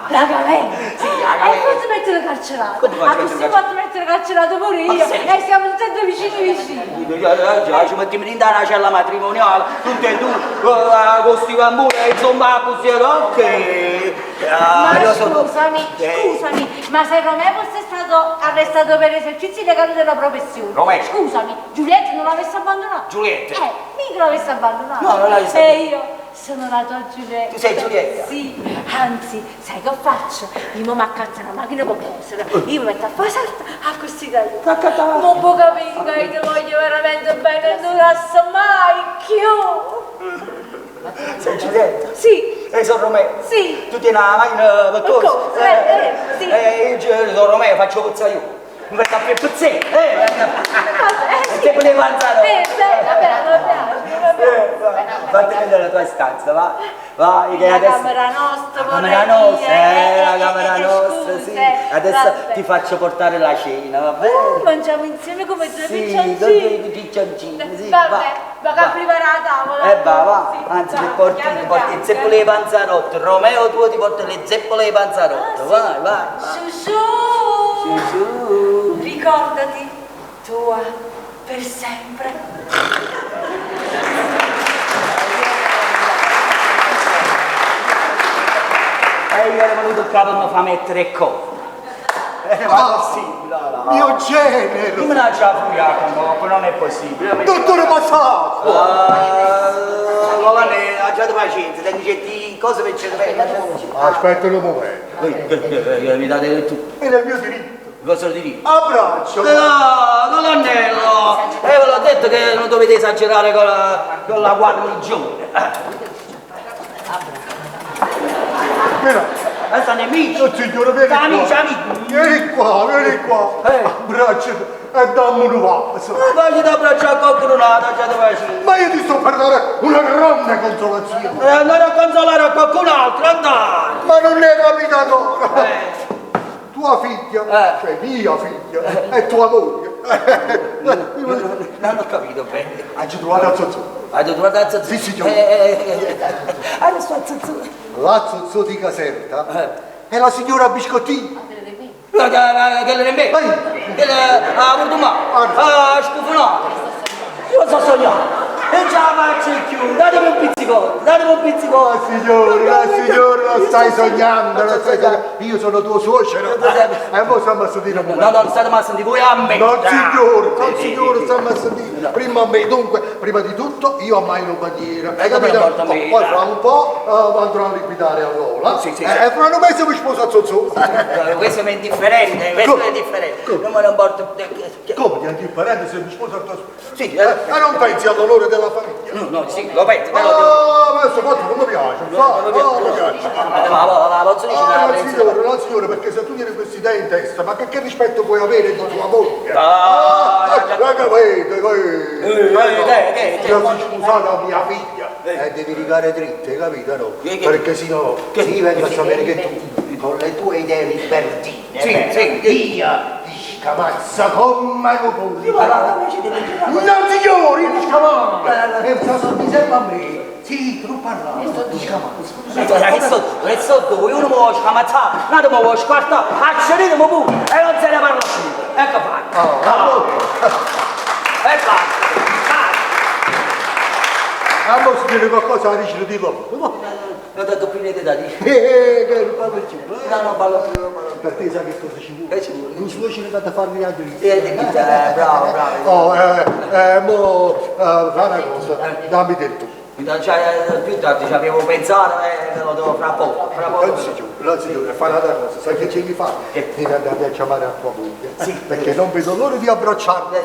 La galera?
Sì, la galera.
E forse mettere carcerato.
Come faccio a
Ah,
mettere
così posso mettere carcerato pure io.
Ma sì.
E siamo tutti e due vicini vicini.
Già, ci mettiamo in una cella matrimoniale, tutte e due, con questi bambini, insomma, così, ok. Ah,
Ma
io sono-
scusami,
Eh.
scusami, ma se Romeo fosse stato arrestato per esercizio illegale della professione,
Romeo.
scusami, Giulietta non l'avesse abbandonato?
Giulietta?
Mica l'avesse abbandonato.
No, non l'avesse
E io sono la tua Giulietta.
Tu sei Giulietta?
Sì, anzi, sai che faccio? Io mi accatto una macchina con posera, io mi metto a fare salto a questi da io. Ma un po' capito che io ti voglio veramente bene, non lascio mai più.
Sei Giulietta?
Sì.
E sono Romeo?
Sì.
Tu tieni la macchina per
Per
cosa?
cosa, sì.
Io sono Romeo, faccio pizzaiolo. Mi metto a fare pizzetta, eh!
Eh, sì.
Te volevo alzare.
Sì, va bene, va bene, va bene.
Fatti vedere la tua stanza, va? Vai, che
La
adesso...
camera nostra,
La camera
vorrei
nostra,
dire,
la camera nostra,
scusa,
sì. Adesso
vabbè.
ti faccio portare la cena, va bene?
Oh, mangiamo insieme come due
Sì,
piccioncini.
due piccioncini, sì,
Vabbè,
va.
va a preparare la tavola.
Eh va, va,
Sì,
anzi
va,
ti porti,
piano
ti porti
piano.
le zeppole di panzerotto, Romeo tuo ti porta le zeppole di panzerotto,
Ah,
vai, vai.
Su su.
Su
Ricordati, tua per sempre.
E io ero venuto qua per mi fa mettere il corpo. Ma possibile, no, no.
Mio genero!
Io me la già furia, no, non è possibile.
Dottore Passato!
Colonnello, abbiate pazienza, tengo certe cose per cervello.
Aspetta un momento.
Mi date tu.
È nel mio diritto.
Il vostro diritto.
Abbraccio!
No, colonnello! E ve l'ho detto che non dovete esagerare con la guarnigione.
Mira.
Questo è nemico.
Oh, signore, vieni qua.
Amici, amici.
Vieni qua, vieni qua. Abbracciami e dammi un vaso.
Ma voglio abbracciare qualcuno, già dove c'è.
Ma io ti sto per dare una grande consolazione.
E andare a consolare a qualcun altro, andare.
Ma non ne hai capito ancora. Tua figlia, cioè mia figlia, è tua moglie.
Non ho capito bene.
Hai trovato la Zozzò.
Hai trovato la Zozzò?
Sì, signore.
Adesso la Zozzò.
La Zozzò di Caserta è la signora Biscottini.
Quella di me? Quella a Portumà? A Scufunà? Io so sognare. E già faccio più, datemi un pizzicotto, datemi un pizzicotto.
Signore, la signora, lo stai sognando, lo stai sognando. Io sono tuo suocero. E mo stiamo a sentire un
No, no, state a sentire voi a me.
No, signore, no, signore, stiamo a sentire. Prima a me, dunque, prima di tutto, io ammai la bandiera. Hai
come
capito?
la porto a me?
Oh, poi fra un po' andrò a liquidare a Lola.
Sì, sì,
E
sì.
fra un mese mi sposo a Zozzò.
Questo è indifferente, questo è indifferente. Non me ne importa.
Come ti è indifferente se mi sposo a tua
Sì,
E non pensi all'onore della famiglia?
No, no, sì, lo penso, però...
Ah, ma questo fatto non mi piace, fa, no, non mi piace.
Ma ma posso dire
Ah,
una
no,
penso-
signore, no, signore, perché se tu tieni queste idee in testa, ma che rispetto puoi avere di tua moglie?
Ah,
Ah, raga, vedi, vedi.
che-
Io sono sposato a mia figlia e devi rigare dritto, hai capito? No? Perché sennò si vengo a sapere che tu, con le tue idee libertine,
Sì,
beh,
sì.
io ti scamazza come un pollo.
Ma la invece deve girare.
No, signori, ti scamazza! E mi sembra a me, sì, tu parlare, ti scamazza.
Adesso due, uno mi vuole scamazzare, l'altro mi vuole squartare, accendetemi pure e non se ne parla più. Ecco fatto. E basta.
A mo si tiene qualcosa da dire di loro.
Non ho più niente da dire.
Che non parlo più.
No, non parlo più, non parlo più.
Per te sai che cosa ci vuole?
Che ci vuole?
Un suocero da farmi anche
Bravo, bravo.
Oh, mo, fa una cosa, dammi del tu.
Cioè, più tardi ci avevo pensato, ve lo do fra poco. Fra poco.
No, signore, no, signore, fa un'altra cosa, sai che ce li fa? Devi andare a chiamare a tua moglie.
Sì.
Perché non vedo l'ora di abbracciarla.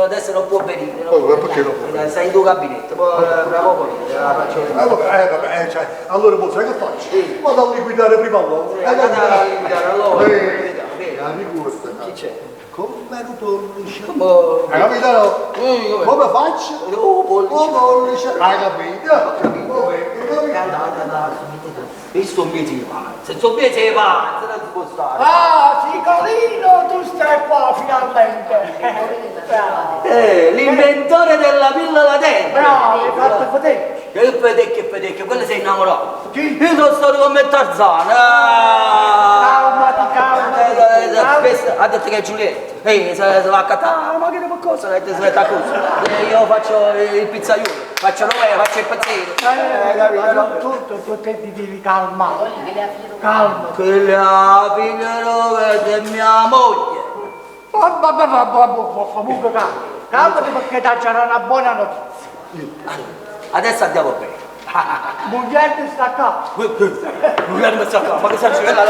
Adesso non può venire.
Oh, perché non può venire?
Sei in tuo gabinetto, poi fra poco viene. la faccio venire.
Vabbè, vabbè, cioè, allora mo sai che faccio? Vado a liquidare prima loro.
Sì, andate a liquidare allora.
La ricorda.
Chi c'è?
Come un pollice.
Come...
Hai capito no?
Come?
Come faccio?
Oh, pollice.
Oh, pollice. Hai capito? Ho capito.
Io sto in mezzo ai pazzi, sto in mezzo ai pazzi, non si può stare.
Ah, Cicolino, tu stai qua finalmente. Bravo.
L'inventore della pillola d'erba.
Bravo, hai fatto fetecchio.
Che fetecchio e fetecchio, quello si è innamorato.
Chi?
Io sono stato come Tarzano. Ah.
Calmati, calmati.
Questo ha detto che è Giulietta. Ehi, se, se va a cattare, ma che ne cosa? Ha detto, si mette a cosa. Io faccio il pizzaiolo, faccio Romeo, faccio il pizzino.
Ma tu, tu, tu ti devi calmare. Calma.
Quella figlia che è mia moglie.
Va, va, va, va, va, va, comunque calma. Calmati perché ti c'era una buona notizia.
Allora, adesso andiamo bene.
Moglie sta qua.
Moglie sta qua, ma che sta dicendo?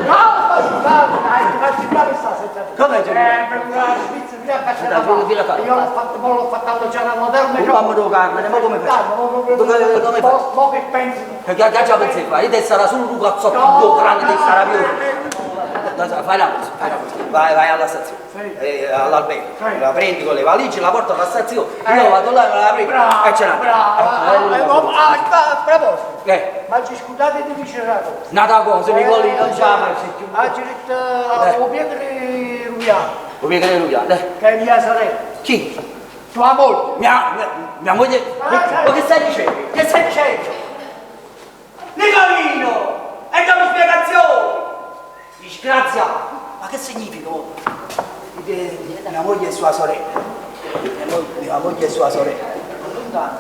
Calma, calma, dai, ti faccio bravo sta senza te.
Come Giulietta?
Per la Svizzera, via a faccia
Dai,
la
vieni qua.
Io l'ho fatto, mo l'ho fatto alloggiare all'hotel.
Oh, mamma do Carmine, ma come
Calma,
faccio?
mo- mo-
Come come
mo-
faccio?
Mo che pensi?
Che già già pensi qua, io te sarà solo un cazzotto
No,
più grande di sarà più.
no,
Fai una cosa, fai una cosa. Vai, vai alla stazione,
Sì.
all'albergo,
Sì.
la prendi con le valigie, la porto alla stazione, io
Eh.
vado là, me la prendo
Bravo,
e ce la
bravo. Ah, ah, a proposito, ma ci scusate di dire una cosa.
Nata cosa, Nicolino, non ce la faccio più.
Ha detto a Pietro Rubiano,
Lo mica ne Rubiano, dai.
che è mia sorella,
Chi?
tua moglie.
Mia moglie? Ma che stai dicendo? Che stai dicendo? Nicolino! E dammi spiegazione! Disgraziato! Ma che significa? oh? Mia moglie e sua sorella. Mia moglie e sua sorella. Lontano.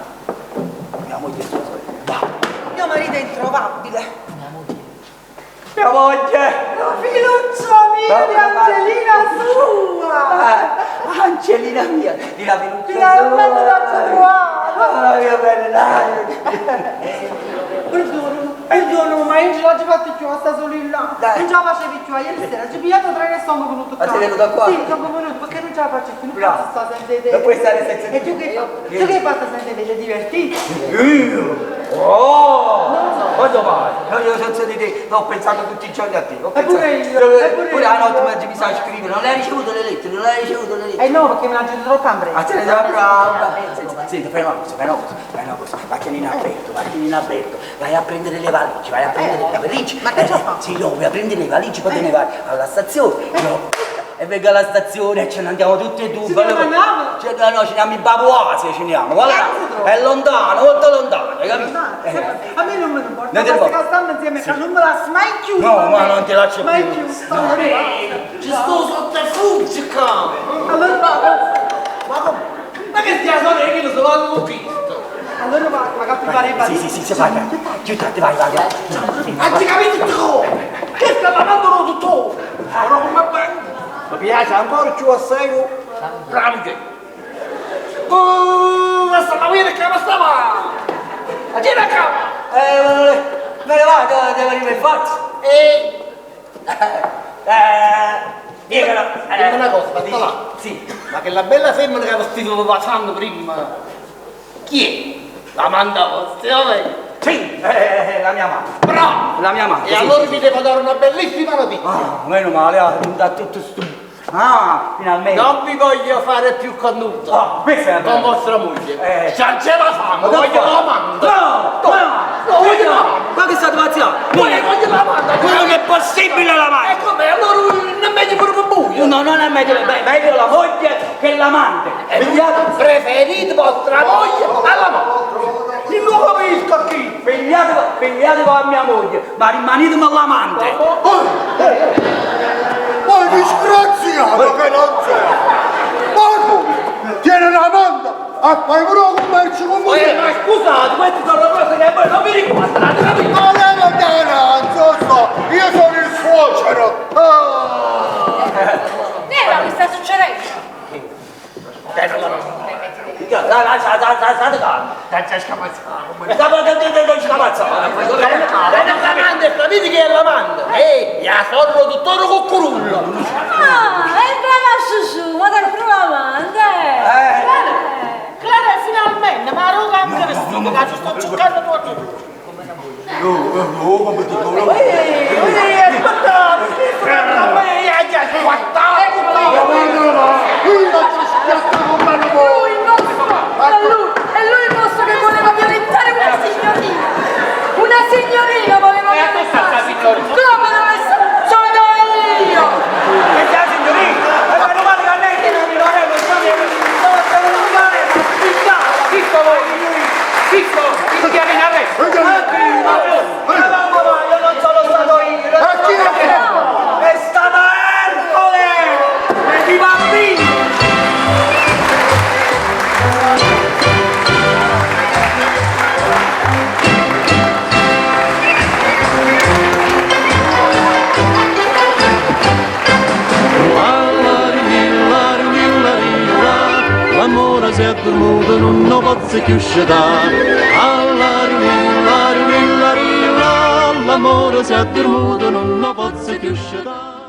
Mia moglie e sua sorella. Va.
Mio marito è introvabile.
Mia moglie!
La figliuccia mia di Angelina sua!
Ah, Angelina mia! Di la figliuccia
Ti la
sua.
bella da trovare!
Ah, mia bella!
Perdonami, perdonami, ma io non ce l'ho già fatta più, sta solo in là.
Dai.
Non ce la facevi più, ieri sera ci ho pigliato tre che sono venuto qua.
Ah, sei venuta qua?
Sì, sono venuto perché non ce la faccio più, non
Bravo.
posso stare senza di te.
Non puoi stare senza di
E tu che hai fatto? Tu che hai fatto senza di te? Ti sei divertito?
Io? Oh! Quando mai? No, io senza di te, no, ho pensato tutti i giorni a te. Ho
E
pensato-
pure io, e pure
Pure la
io.
notte mi sa scrivere, non le hai ricevute le lettere, non le hai ricevute le lettere.
Eh no, perché me l'hanno girato troppo in breve.
Ah, te ne dai brava. Senti, senti, fai una cosa, fai una cosa, fai una cosa. Vattene in albergo, vattene in albergo, vai a prendere le valigie, vai a prendere le valigie.
Ma che c'ho fatto?
Sì, no, vai a prendere le valigie, poi te ne vai alla stazione. No. E vengo alla stazione e ce ne andiamo tutti e due.
Ci
bello-
andiamo a Napoli?
Cioè, no, no, ce ne andiamo in Papuasia, ce ne andiamo. Guarda, è lontano, molto lontano, hai capito?
A me non me ne importa,
Non te ne
basta
importa.
che stiamo insieme, che non me la mai chiuso.
No, ma non ti lascio
Mai
più.
chiuso.
Ci sto sotto il fucca!
Allora va,
Ma come? Ma che stia solo io sono anche Cristo!
allora va, ma che fare i
Sì, sì, sì, sì, vai, vai. Chiudate, vai, vai, vai.
Hai capito tu? Che sta parlando tutto? Ora come va?
Mi piace ancora più assai,
Bravo che! Oh, ma sta la che ma stava! Gira qua!
Me ne vado, devo arrivare forza. Dicono.
Dimmi una cosa, basta là.
Sì.
Ma che la bella femmina che stavo passando prima, chi è? La manda vostra, vero?
Sì, la mia mamma.
Bravo!
La mia mamma.
E
sì,
allora
sì,
vi
sì.
devo dare una bellissima notizia.
Ah, meno male, ah, da tutto sto. Ah, finalmente.
Non vi voglio fare più conduto
Ah, questa è la
con
bella.
vostra moglie.
Eh.
Ce la fanno,
Ma
voglio
che
la manda.
No, no,
no, voglio la manda.
Ma che state pazziando?
Voglio la manda.
Quello che è possibile la manda.
E come? Allora non è meglio pure per voi.
No, non è meglio, beh, meglio la moglie che l'amante. Pigliate,
Preferite vostra moglie alla moglie.
Io non capisco chi. Pigliate, pigliate a mia moglie, ma rimanetemi l'amante.
Ma disgraziato che non c'è! Ma come? Tiene la manda a fare pure un commercio con
Eh,
me!
ma scusate, queste sono cose che voi non vi riguardano, capito?
Ma levate la so, io sono il suocero! Ah!
Nera, che sta succedendo?
Dai, dai, dai, dai, dai, calma.
Dai, già scamazzato.
Dai, dai, dai, dai, scamazzato.
L'amante, sapete chi è l'amante? Ehi, la sono dottore Cuccurullo.
Ah, è brava Susù, ma dai pure l'amante.
Eh.
Clara, finalmente, ma ero anche vestito, che ci sto cercando tutto.
Ehi, aspettate, a me, ha già squattato.
Io non ti schiaffo con me
Lui il nostro, è lui il nostro che voleva violentare una signorina. Una signorina voleva violentare. Come dove sta? Sono io!
Che sia signorina? E meno male che a lei
pozzo cchiù scetà. Allariulì, lariulì, lariulà, l'amore si è addormuto, nun lo pozzo cchiù scetà.